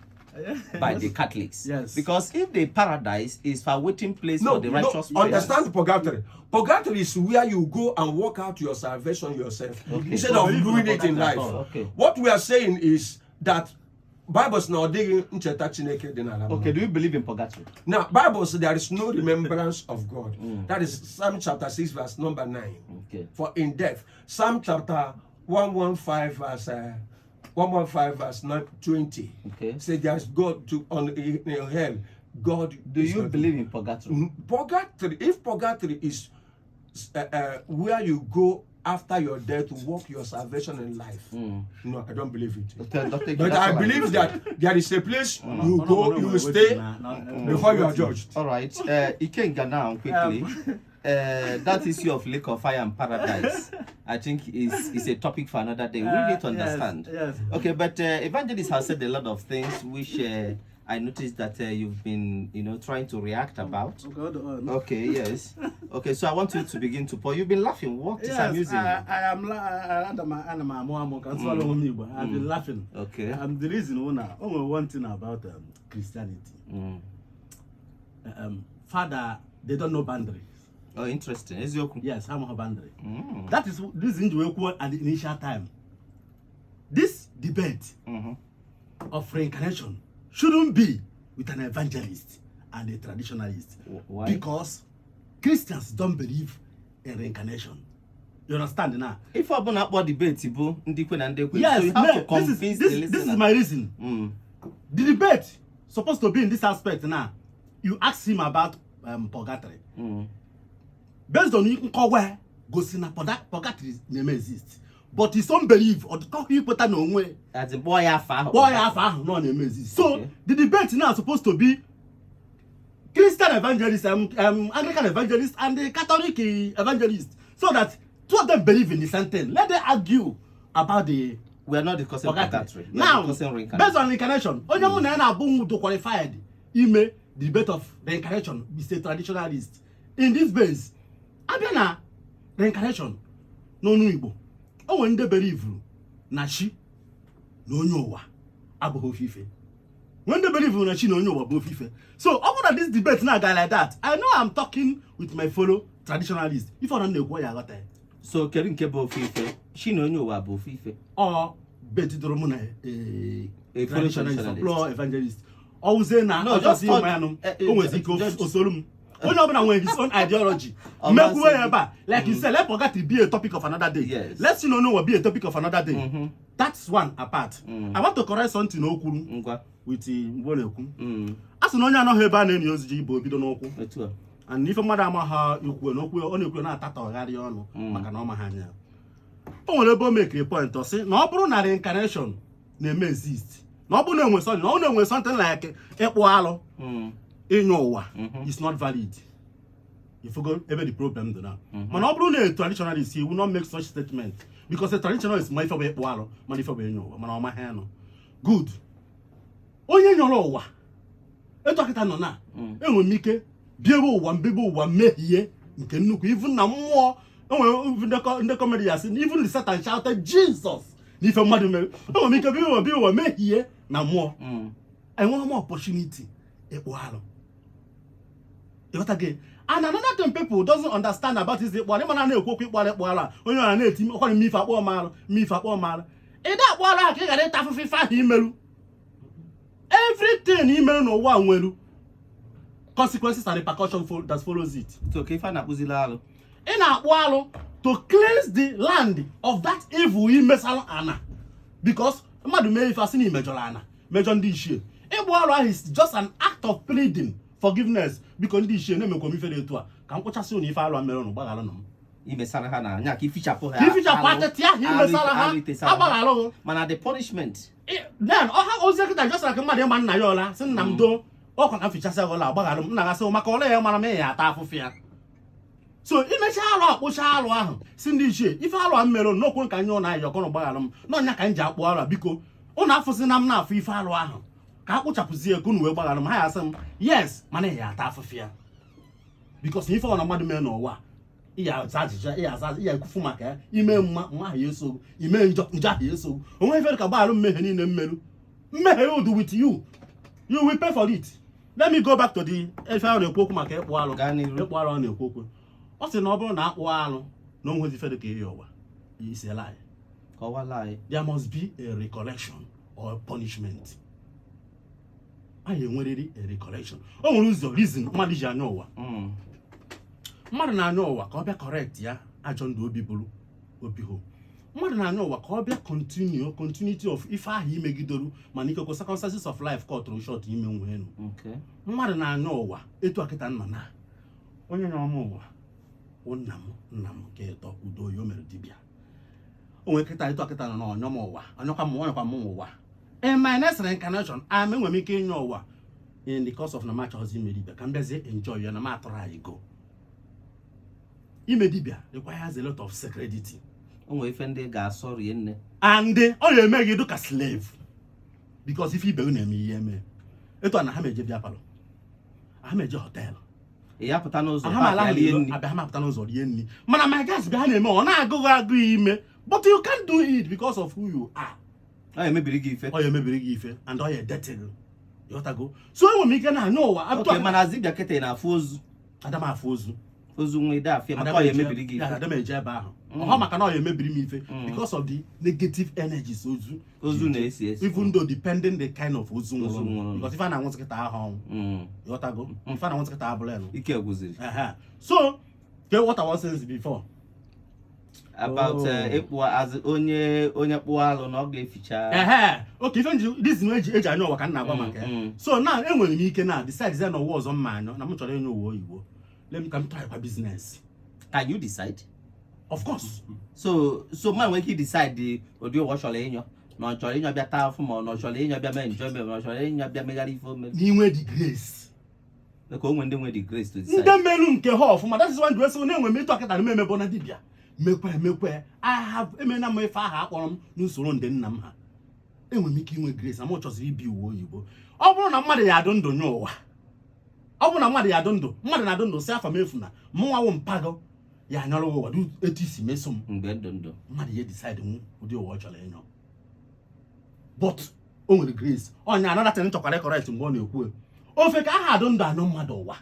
by the Catholics. Yes. Because if the paradise is for waiting place No, for the righteous no, understand purgatory. Purgatory is where you go and work out your salvation yourself instead of Believe in doing it in purgatory life. at all. Okay. What we are saying is that Bible sị na ọ dịghị ncheta Chineke dị n'ala mmadụ. Okay, do you believe in purgatory? Now, Bible says there is no remembrance of God. That is Psalm chapter 6, verse number 9. Okay. For in death. Psalm chapter 115, verse 115, verse 9, 20. Okay. Say there's God to on in hell. God. Do is you not- believe in purgatory? Purgatory, if purgatory is where you go after your death to work your salvation in life, no, I don't believe it. Dr. Dr. But that's I all believe need. that there is a place you No, go, no, you no, stay no, no, no, before you are wait. judged. All right. Ikenga now, quickly. That issue of lake of fire and paradise, I think is a topic for another day. We really need to understand. Yes. Okay, but Evangelist has said a lot of things which I noticed that you've been trying to react about. Okay, hold on. Okay, yes. Okay, so I want you to begin to pour. You've been laughing. What is Yes, amusing you? I am ana m ana m amụ amụ ka m sụọrọ onwe m Igbo. I've been laughing. Okay. The reason wụ na o nwere one thing about Christianity. Father, they don't know boundaries. Oh, interesting. Eziokwu. Yes, ha amaghị boundary. That is reason ji wee kwuo at the initial time. This debate of reincarnation shouldn't be with an evangelist and a traditionalist. Why? Because Christians don't believe in reincarnation. You understand now? Ife ọbụla akpọ debate bụ ndị kwe na ndị ekwe. Yes, So you have no, to this convince is the this, this is listener. my reason. The debate supposed to be in this aspect now. You ask him about purgatory. Based on nkọwa gosi na purgatory na-eme exist. But his own belief or the ikweta na onwe As in, kpọọ ya afa ahụ. kpọọ ya afọ ahụ na ọ na-eme exist. So the debate now supposed to be Christian evangelist, Anglican evangelist, and the Catholic evangelist, so that two of them believe in the same thing. Let them argue about the We are not discussing purgatory. purgatory. We are Now, discussing reincarnation. based on reincarnation, onye mụ na ya na-abụ nwudo qualified ime the debate of reincarnation is a traditionalist. In this base, abịa na reincarnation n'ọnụ Igbo, o nwere ndị believe na chi na onye ụwa abụghị ofu ife. When they believe na chi na onye ụwa bụ ofu ife. So ọ bụrụ na this debate na-aga like that, I know I'm talking with my fellow traditionalist. Ife ọ na na-ekwu ya aghọta ya. So kedu nke bụ ofu ife? Chi na onye ụwa bụ ofu ife. Ọ betidoro mụ na A fellow traditionalist traditionalist. or evangelist ọwụzie na No, ọ just chọsị ịma ya nụ, o nwezi ike osolu m. Onye ọbụla nwere his own ideology. Ọ Mekwuwe ya masị ebe a, like you said, let purgatory be a topic of another day. Let's see no be a topic of another day. That's one apart. I want to correct something o kwuru Ngwa. with mgbe ọ na-ekwu a sị na onye anọghị ebe a na-enyi ozi ji ibo bido n'ụkwụ Etu a. and ife mmadụ amaghị ikwu n'okwu ọ na-ekwu na-atatọgharị ọnụ maka na ọ maghị anya. O nwere ebe o mekiri point, ọ sị na ọ bụrụ na reincarnation na-eme exist, na ọ bụrụ na enwe something, na ọ na-enwe something like ịkpụ alụ, ịnyụ ụwa is not valid. Ifugo ebe the problem dị na mana ọ bụrụ na a traditionalist, he will not make such statement because a traditionalist ma ife bụ ịkpụ alụ, mana ife bụ ịnyụ ụwa, mana ọ maghị ya nụ. Good, onye nyọrọ ụwa etu akịta nọ na enwere m ike biebe ụwa mbebe ụwa mmehie nke nnukwu, even na mmụọ enwere ndị comedy ya sị na even the Satan shouted Jesus na ife mmadụ mere. Enwere m ike bie ụwa, bie ụwa mehie na mmụọ, enweghị m opportunity ịkpụ alụ. Ịghọta gị? And another thing people doesn't understand about is ịkpụ alụ. Ịmana na-ekwu okwu ịkpụ alụ, ịkpụ alụ a, onye ọra na-eti ọkwara mme ife akpọ m alụ, mme ife akpọ m alụ. Ịda akpụ alụ ahụ ka ị ghara ịta afụfụ ife ahụ imerụ. Everything imerụ n'ụwa nwere consequences and repercussions that follows it. So ka ife a na-akpụzili alụ? Ị na-akpụ alụ to cleanse the land of that evil imesara ana, because mmadụ mee ife, asị na imejọrọ ana, mejọ ndị ichie. Ịkpụ alụ ahụ is just an act of pleading forgiveness. Biko ndị ichie, na-emekwa m ife dị etu a, ka m kpụchasị ụnụ ife alụ a mere ụnụ, gbaghalụ m. Imesara ha na anya ka ifichapụ ha. Ka ifichapụ alụ- atịtị ahụ imesara ha. Alụ itesara ha. Agbaghalụ. Mana the punishment? Then ọha ozi kịta just like mmadụ ịma nna ya ọla, sị nna m doo ọkwa ka m fichasị gị ọla, agbaghalụ m. Nna gasị maka ọla ya mara m, ya ata afụfụ ya. So imecha alụ, akpụcha alụ ahụ, si ndị ichie ife alụ a m mere n'okwu ka nye ụnụ ayọ kọnụ gbaghalụ m n'ọnya ka m ji akpụ alụ a. Biko ụnụ afụsị na m na-afụ ife alụ ahụ ka a kpụchapụzie ego unu wee gbaghalụ m. Ha ya asị m yes, mana ya ata afụfụ ya, because ife ọ na mmadụ mee n'ụwa, iya aza ajụjụ, iya aza, iya ekwufu maka ya. Ime mma, mma ahụ ya esogbu; ime njọ, njọ ahụ ya esogbu. Onwe ife ka gbaghalụ mmehie niile mmerụ, mmehie will do with you, you will pay for it. Let me go back to the ife ahụ na-ekwu okwu maka ịkpụ alụ. Gaa n'iru. Ịkpụ alụ ọ na-ekwu okwu, ọ sị na ọ bụrụ na akpụ alụ na o nwezi ife dị ka ịyọ ụwa is a lie. Kọwala anyị. There must be a recollection or punishment. Anyị enwerịrị a recollection. O nwere ụzọ reason mmadụ ji anya ụwa. Mmadụ na-anya ụwa ka ọ bịa correct ya ajọ ndụ obi bụrụ obi ho. Mmadụ na-anya ụwa ka ọ bịa continue continuity of ife ahụ imegidoru, mana ikekwe circumstances of life kọtụrụ short ime nwee. Mmadụ na-anya ụwa etu akịta nọ na onye nyere m ụwa wụ nna m, nna m nke ịtọ udo ya o mere dibịa. O nwere kịta etu akịta nọ na ọnyọ m ụwa, ọnyọkwa m, ọnyọkwa m ụwa. In my next reincarnation, am enwere m ike ịnye ụwa in the course of na m achọghịzi ime dibịa, ka m bịazie enjoy ya na m atụrụ anyị go. Ime dibịa requires a lot of sacredity. O nwere ife ndị ga-asọ rie nne. And ọ na-eme gị dịka slave, because ife ibe gị na-eme ihe eme etu a na ha ma eje bịa parlour, ha ma eje hotel. Ị ya pụta n'ụzọ ha ma park ala ya rie n'ilo nri. Abịa ha ma pụta n'ụzọ rie nri, mana my guys bịa ha na-eme ọ na-agụghị agụ ime, but you can't do it because of who you are. Ọ emebiri gị ife. Ọ ya emebiri gị ife and ọ ya edeti gị, ịghọtago? So enwere m ike na-anya ụwa. Okay, mana dibịa kịta ị na-afụ ozu? Ada m afụ ozu. Ozu nwa ide afịa maka ọ ya emebiri gị ife. Ada m eje ebe ahụ ọha maka na ọ ya emebiri m ife because of the negative energies ozu Ozu na-esi esi. Even though depending the kind of ozu Ozu nwụrụ, nwụrụ. because ife a na-anwụsị kịta ahụ ọnwụ. Ịghọtago? Ife a na-anwụsị kịta abụrụ elu. Ike gwụziri. Ehe. So ke what I was saying before? About Oh. ịkpụ azụ, onye kpụọ alụ na ọ ga-eficha. Ehe, okay, ife nji this eji anya ụwa ka m na-agwa maka ya. So now enwere m ike na decide na ụwa ọzọ mma anyọ na m chọrọ ịnye ụwa oyibo, let me ka m try kwa business. Can you decide? Of course. So man nwere ike decide ụdị ụwa ọ chọrọ ịnyọ, na ọ chọrọ ịnyọ bịa taa afụ, ma ọ na ọ chọrọ ịnyọ bịa mee enjoyment, ma ọ chọrọ ịnyọ bịa megharị ife o mere. N'inwe the grace. Ka o nwee ndị nwe the grace to decide. Ndị melu nke ha ọfụma. That is why ndị na-enwe m ịtụ akịta na m emebo na dibịa mekwe mekwe. I have emena m ife ahụ akpọrọ m n'usoro ndị nna m ha. Enwere m ike inwe grace na m chọziri ibi uwe oyibo. Ọ bụrụ na mmadụ ya adụ ndụ nye ụwa, ọ bụrụ na mmadụ ya adụ ndụ, mmadụ na-adụ ndụ si afa m efu na mụnwa wụ mpago ya anyọrọ ụwa dị etu isi meso m. Mgbe ndụ ndụ. Mmadụ ya decide nwu ụdị ụwa ọ chọrọ ịnyọ, but o nwere grace ọnya. Another thing chọkwara correct mgbe ọ na-ekwu ofe ka aha adụ ndụ anụ mmadụ ụwa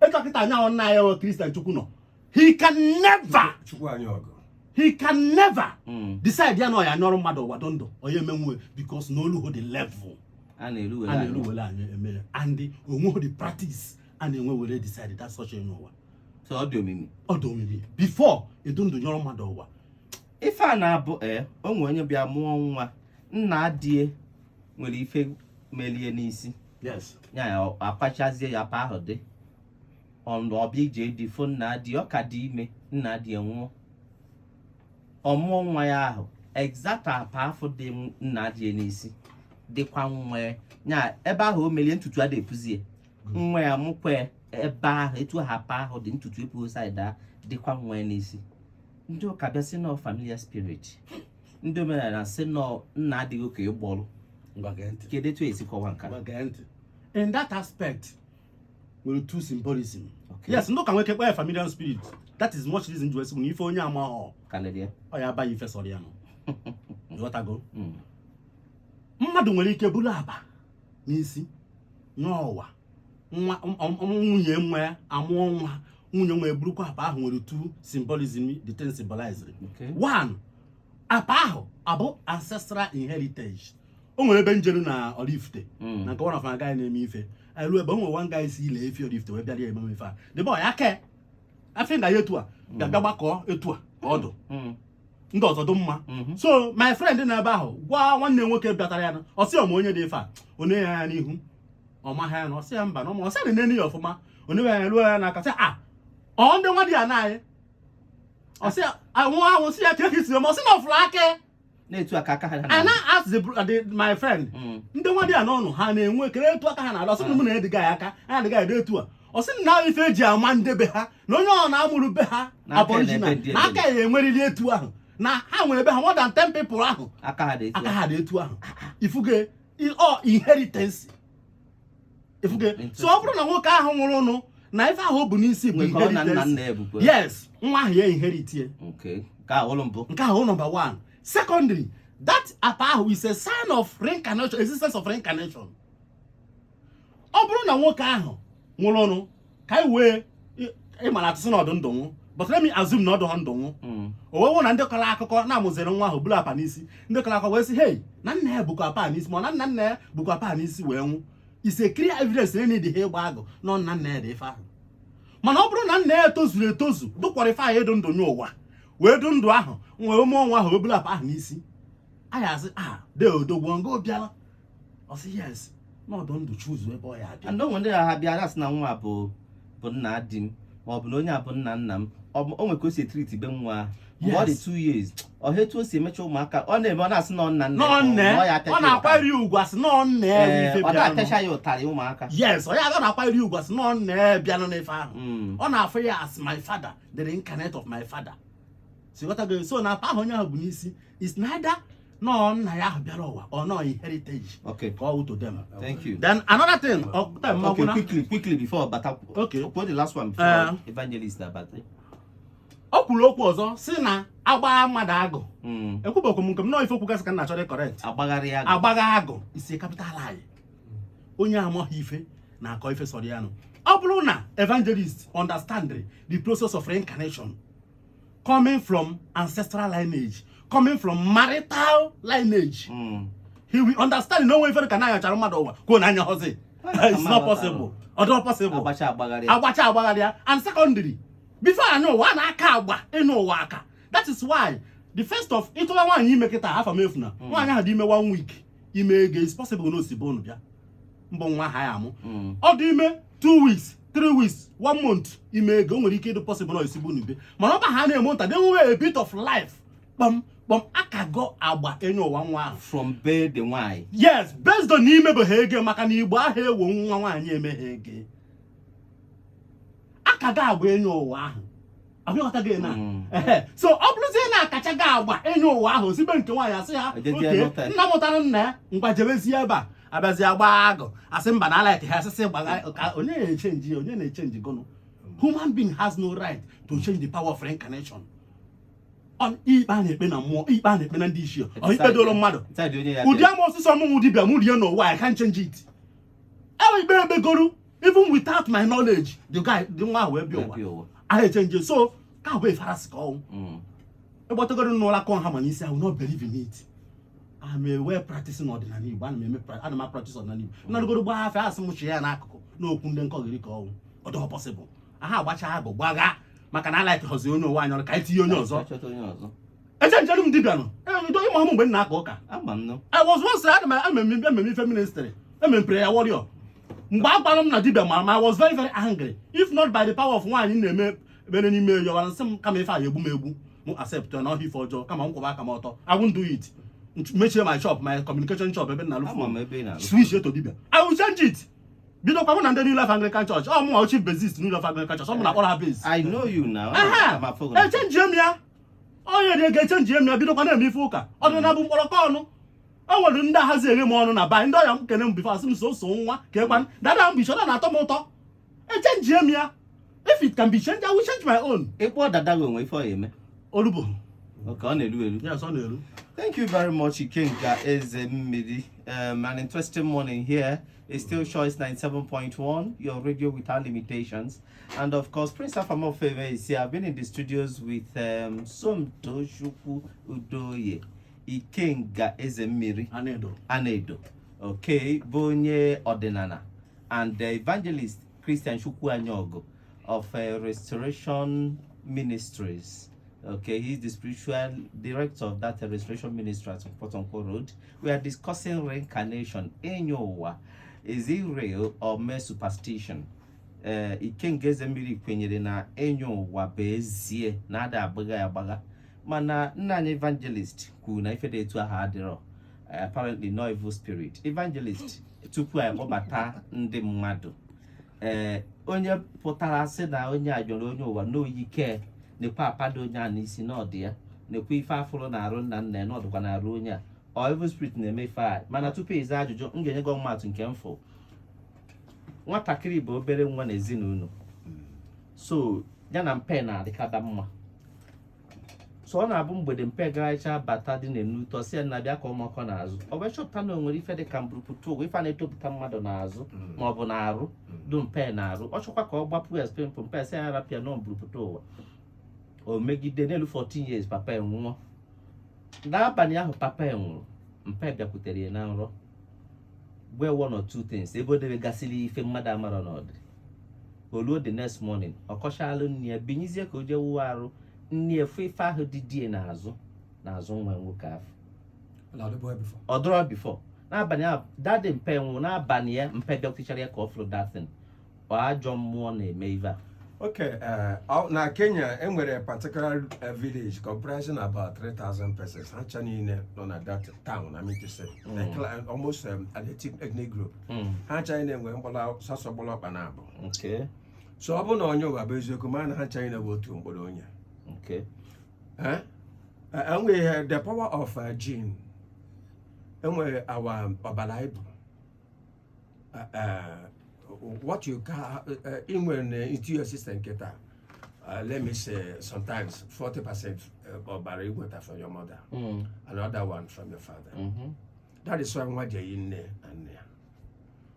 ịchọ kịta anyanwụ nna ya wụ Christian Chukwu nọ, he can never Chukwu anyị ọgụ. He can never decide ya na ọ ya anyọrọ mmadụ ụwa dụ ndụ onye emenwe, because na olu the level a na-eru were a na-eru anyị. Were anyị eme ya and onwe the practice a na-enwe were decide that such enye ụwa. So ọ dị omimi. Ọ dị omimi before edu ndụ nyọrọ mmadụ ụwa. Ife a na-abụ ee, o nwere onye bịa mụọ nwa, nna die nwere ife melie n'isi. Ya ya akwachazie ya pa ahụ dị ọbịa ije dị fo nna di, ọ ka dị ime, nna di nwụọ, ọ mụọ nwa ya ahụ exact apa afọ dị nna di n'isi dịkwa nwa ya. Nya ebe ahụ o melie ntutu ada epuzie nwa ya mụkwa ya ebe ahụ etu ha apa ahụ dị ntutu epu side a dịkwa nwa ya n'isi. Ndị ụka bịa sị nọ familiar spirit, ndị omenala sị nọ nna adịghị ka ịgbọrụ. Ngwa gee ntị. Kedu etu esi kọwa nke a? Ngwa gee ntị. In that aspect nwere two symbolism. Yes, ndị ụka nweke kpee familiar spirit. That is much reason ji wee sị bụ na ife onye amaghọ Karịrị ya. ọ ya abaghị ife sọrọ ya nọ. Ịghọtago? Mm. Mmadụ nwere ike buru aba n'isi n'ụwa nwa nwunye nwa ya amụọ nwa, nwunye nwa eburukwa apa ahụ. Nwere two symbolism the thing symbolized. One, apa ahụ abụ ancestral inheritance. O nwere ebe njelu na Oraifite na nke one of our guy na-eme ife anyị ruo ebe o nwere one guy si ile efi Oraifite wee bịara ya ememe ife a. The boy aka afị nga ya etu a bịa bịa gbakọọ etu a ka ọ dụ ndị ọzọ dị mma. So my friend nọ ebe ahụ gwa nwanne nwoke bịatara ya na ọ sị ọma onye dị ife a onye ya anya n'ihu ọ maghị ya na ọ sị ya mba na ọma ọ sị na nene ya ọfụma onye ya ruo ya n'aka sị a ọ ndị nwa dị ya na anyị ọ sị ya anwụ anwụ sị ya ka esi eme ọ sị na ọ fụrụ aka. Na-etu aka aka ha. I now ask my friend, ndị nwa dị ya n'ọnụ ha na-enwe kere etu aka ha na-ada? Ọ sị na mụ na-ediga ya aka anya adịga edo etu a. Ọ sị na ife eji ama ndebe ha na onye ọ na-amụrụ be ha N'aka aboriginal ya na-ebe ndị na aka ya enweriri etu ahụ na ha nwere ebe ha more than 10 people ahụ. Aka ha dị etu Aka ha dị etu ahụ. Ifuge ọ inheritance, ifuge. So ọ bụrụ na nwoke ahụ nwụrụ nụ na ife ahụ o bu n'isi bụ Nwere ka ọ na nna inheritance. nna ya bukwe. Yes, nwa ahụ ya inherit ye. Okay, nke a ụlọ mbụ. Nke ahụ number one. Secondary, that apa ahụ is a sign of reincarnation, existence of reincarnation. Ọ bụrụ na nwoke ahụ nwụrụ ọnụ ka anyị wee ịmara atụsị na ọdụ ndụ nwụ, but let me assume na ọdụ ha ndụ nwụ. O wee wụ na ndị kọrọ akụkọ na-amụziri nwa ahụ buru apa n'isi, ndị kọrọ akụkọ wee sị, "Hey, na nna ya bukwa apa n'isi," ma ọ na nna nna ya bukwa apa n'isi wee nwụ, is a clear evidence na enyi dị ha ịgba agụ nọ nna nna ya dị ife ahụ. Mana ọ bụrụ na nna ya tozuru etozu dụkwara ife ahụ ịdụ ndụ n'ụwa wee dụ ndụ ahụ nwee ụmụ ọnwa ahụ wee buru apa ahụ n'isi, anyị asị a de odogwu ngo bịala. Ọ sị yes, n'ọdụ ndụ chuzu ebe ọ ya abịa. And onwe ndị ha bịa asị na nwa bụ nna di m Ma ọ bụ na onye a bụ nna nna m, o nwere ka o si etreat be nwa ahụ. Mgbe ọ dị 2 years, ọ etu o si emecha ụmụaka, ọ na-eme, ọ na-asị na ọ nna nna ya nọ ka ọ nne na ọ ya ọ apịacha ya ụtarị. Na-akwanyere ugwu, asị nọ nne ya bụ Ee, ife ọ bịanụ. na-apịacha ya ụtarị ụmụaka. Yes, ọ ya, ọ na-akwanyere ugwu, asị nọ nne ya bịanụ n'ife ahụ. Ọ na-afụ ya as my father, the reincarnate of my father. Si ghọtago? So na apa ahụ onye ahụ bụ n'isi is neither nọ nna ya ahụ bịara ụwa or nọ heritage ka ọ wụ to them. Thank you. Then another thing, time Okay, agwụna. quickly, quickly, before bata. Okay. Put the last one before evangelist abata. O kwuru okwu ọzọ si na agba mmadụ agụ. Ekwubekwu m nke m nọọ ife okwu gasị ka m na-achọrọ correct. Agbagharị ya. Agbagha agụ isi capital lie. Onye amaghị ife na-akọ ife sọrọ ya nụ. Ọ bụrụ na evangelist understand the process of reincarnation coming from ancestral lineage, coming from marital lineage, he will understand na onwe ife ka na-anyachara mmadụ ụwa kwuo na anya ọzọ. It's not possible, ọ dịrọ possible. Agbacha agbagharị. Agbacha agbagharịa. And secondary, before anya ụwa a na-aka agba ịnụ ụwa aka. That is why the first of ịtụba nwaanyị ime kịta, afa m efu na nwaanyị ahụ dị ime one week, ime ego is possible na osibo unu bịa mbụ nwa ha ya amụ. Ọ dị ime 2 weeks, 3 weeks, one month, ime ego o nwere ike ịdị possible na osigbo unu bịa, mana ọ ba ha na-eme nta, they nwere a bit of life kpọm kpọm akago agba enye ụwa nwa ahụ. From be the nwanyị. Yes, based on imebeghị ego, maka na Igbo ahụ ewo nwa nwaanyị emeghe ego, akaga agba enye ụwa ahụ abịaghọta gị na ehe. So ọ bụrụzie na akacha gị agba enye ụwa ahụ, osibe nke nwaanyị asị ha Ejezie oke nụta. Nna mụtara nna ya, ngwa jebezie ebe a, abịazie agba agụ, asị mba na alaik ha, asịsị gbagha ka onye na-echange, onye na-echange gụnụ. Human being has no right to change the power of reincarnation on ikpe a na-ekpe na mmụọ, ikpe a na-ekpe na ndị ichie, ọ ikpe doro mmadụ. Side onye ya. Ụdị ama osisi ọmụmụ dibịa mụ rie n'ụwa, I can't change it. Ewe ikpe ekpegoro even without my knowledge, the guy, the nwa ahụ wee bịa ụwa. Bịa ụwa. Ahụ echange, so ka bụ efarasị ka ọnwụ ịgbatagoro n'ụlọ akọ ha ma n'isi. I will not believe in it. I'm a well practicing ọdịnala Igbo. Ana m eme ana m practice ọdịnala Igbo. Nnarụgoro gbaa afịa, asị m chie ya n'akụkụ n'okwu ndị nkọgịrị ka ọnwụ. Ọ dịghọ possible. Aha agbacha agụ gbagha maka na alaik họzi onye ụwa anyị ọrụ ka anyị tinye onye ọzọ. Chọta onye ọzọ. Echenjere m dibịa nọ ịma m mgbe m na-aka ụka. Ama m nọ. I was once, ana m ememe ife ministry, eme m prayer warrior. Mgbe a gwara m na dibịa mara m, I was very very angry. If not by the power of nwaanyị na-eme ekpere n'ime ya, ọwara nsị m kama ife a ya egbu m egbu, m accept ya na ọhịa ife ọjọọ, kama m kwụba aka m ọtọ. I won't do it. Mechie my shop, my communication shop ebe m na-alụ Ama m phone. Ebe ị na-alụ. Switch to dibịa. I will change it. Bidokwa mụ na ndị New Life Anglican Church. Ọ mụ chief bassist New Life Anglican Church. Ọ mụ na-akpọrọ ha bass. I know you now. Aha! Ama m afọ. Echangie m ya, onye dị ego, echangie m ya, bidokwa na-eme ife ụka ọdịnala bụ mkpọrọkọ ọnụ. O nwere ndị ahazi eghe m ọnụ na ba ndị ọya m kene m before, asị m so so nwa ka ekwan dada m bichọda na-atọ m ụtọ. Echangie m ya. If it can be changed, I will change my own. Ịkpọ dada gị, onwe ife ọ ya eme. Olubo. Okay, ọ na-elu elu. Yes, ọ na-eru. Thank you very much, Ikenga Ezemmiri. An interesting morning here. It's still Choice 97.1, your radio without limitations. And of course, Prince Afamofeme is here. I've been in the studios with Somtochukwu Udoye, Ikenga Ezemmiri, Anedo. Anedo, okay, bụ onye ọdịnala, and the evangelist Christian Chukwuanyogo of Restoration Ministries. Okay, he's the spiritual director of that Restoration Ministry at Potonko Road. We are discussing reincarnation. Enyo ụwa, is it real or mere superstition? Ikenga Ezemmiri kwenyere na enyo ụwa bụ ezie na ada agbagha ya agbagha, mana nna anyị evangelist kwuru na ife dị etu ahụ adịrọ. Apparently no evil spirit. Evangelist, tupu anyị kpọbata ndị mmadụ, ee, onye pụtara sị na onye a jọrọ onye ụwa n'oyike na-ekwe apado onye a n'isi na ọdị ya na-ekwe ife afụrụ na-arụ nna nna ya na ọdụkwa na-arụ onye a, ọ evil spirit na-eme ife a. Mana tupu ịza ajụjụ, m ga-enye gị ọmụmatụ nke mfụ. Nwatakịrị bụ obere nwa n'ezinụlọ, so ya na mpe na-adịkaba mma. So ọ na-abụ mgbede, mpe garacha bata dị na-enu ụtọ, si ya na bịa ka ụmụaka n'azụ. Ọ wee chọpụta na o nwere ife dị ka mburupụta ụwa, ife a na-etopụta mmadụ n'azụ ma ọ bụ n'arụ du mpe na-arụ. Ọ chọkwa ka ọ gbapụ ya spempụ, mpe sị ya rapịa nọ mburupụta ụwa. O megide n'elu 14 years, papa ya nwụọ. N'abalị ahụ papa ya nwụrụ, mpe bịakwutere ya na nrọ, gwa one or two things ebe o debegasịrị ife mmadụ amara n'ọdị. O ruo the next morning, ọ kọchalụ nne ya, binyezie ka o jee wuo arụ nne ya, fụ ife ahụ dị die n'azụ n'azụ nwa nwoke ahụ. Ọ dọrọ before n'abalị ahụ daddy mpe nwụrụ. N'abalị ya mpe bịakwutechara ya ka ọ fụrụ datin. Ọ ajọ mmụọ na-eme ife a. Okay, na Kenya enwere particular village comprising about 3,000 persons. Ha ncha niile nọ na that town, I mean to say, almost an ethnic group. Ha ncha niile nwere mkpụrụ sọsọ mkpụrụ ọkpa na abụ. So ọ bụrụ na onye ụwa bụ eziokwu, ma na ha ncha niile bụ otu mkpụrụ onye. Eh? Enwere the power of gene. Enwere our ọbara ibu. What you can inwere na into your system kịta, let me say sometimes 40% ọbara inweta from your mother, another one from your father. That is why nwa ji eyi nne na nne ya.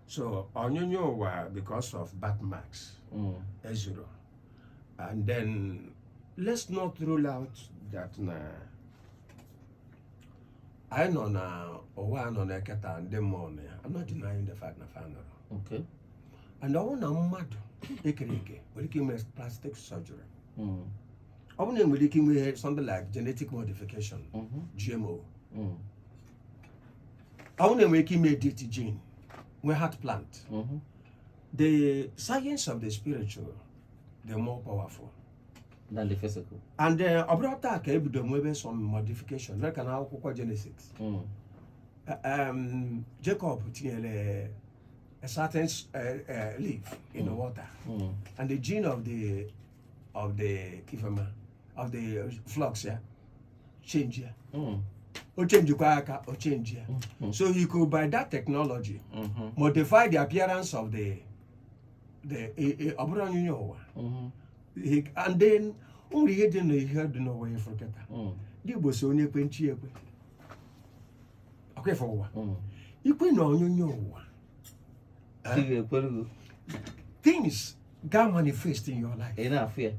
So onyonyo ụwa because of birthmarks ezuru. And then let's not rule out that na anyị nọ na ụwa a nọ na eketa ndị mmụọ nọ ya. I'm not denying the fact na fa nọrọ. And ọ bụrụ na mmadụ ekere eke nwere ike ime plastic surgery, ọ bụrụ na enwere ike ime something like genetic modification, GMO, ọ bụrụ na enwere ike ime edit gene, nwee heart plant, the science of the spiritual, the more powerful than the physical. And ọ bụrụ taa ka ebido nwebe some modification like na akwụkwọ Genesis, Jacob tinyere a certain leaf in the water, and the gene of the ifema of the flocks ya change ya. O changekwa aka, o change ya. So he could by that technology modify the appearance of the ọ bụrụ onyinye ụwa. And then o nwere ihe dị na ihe dị n'ụwa ịfụrụ kịta. Ndị Igbo si onye ekwe nchi ekwe ọkwa ịfụ ụwa, ikwe na onyonyo ụwa. Chi ga-ekwere gị. Things ga manifest in your life. Ị na-afụ ya.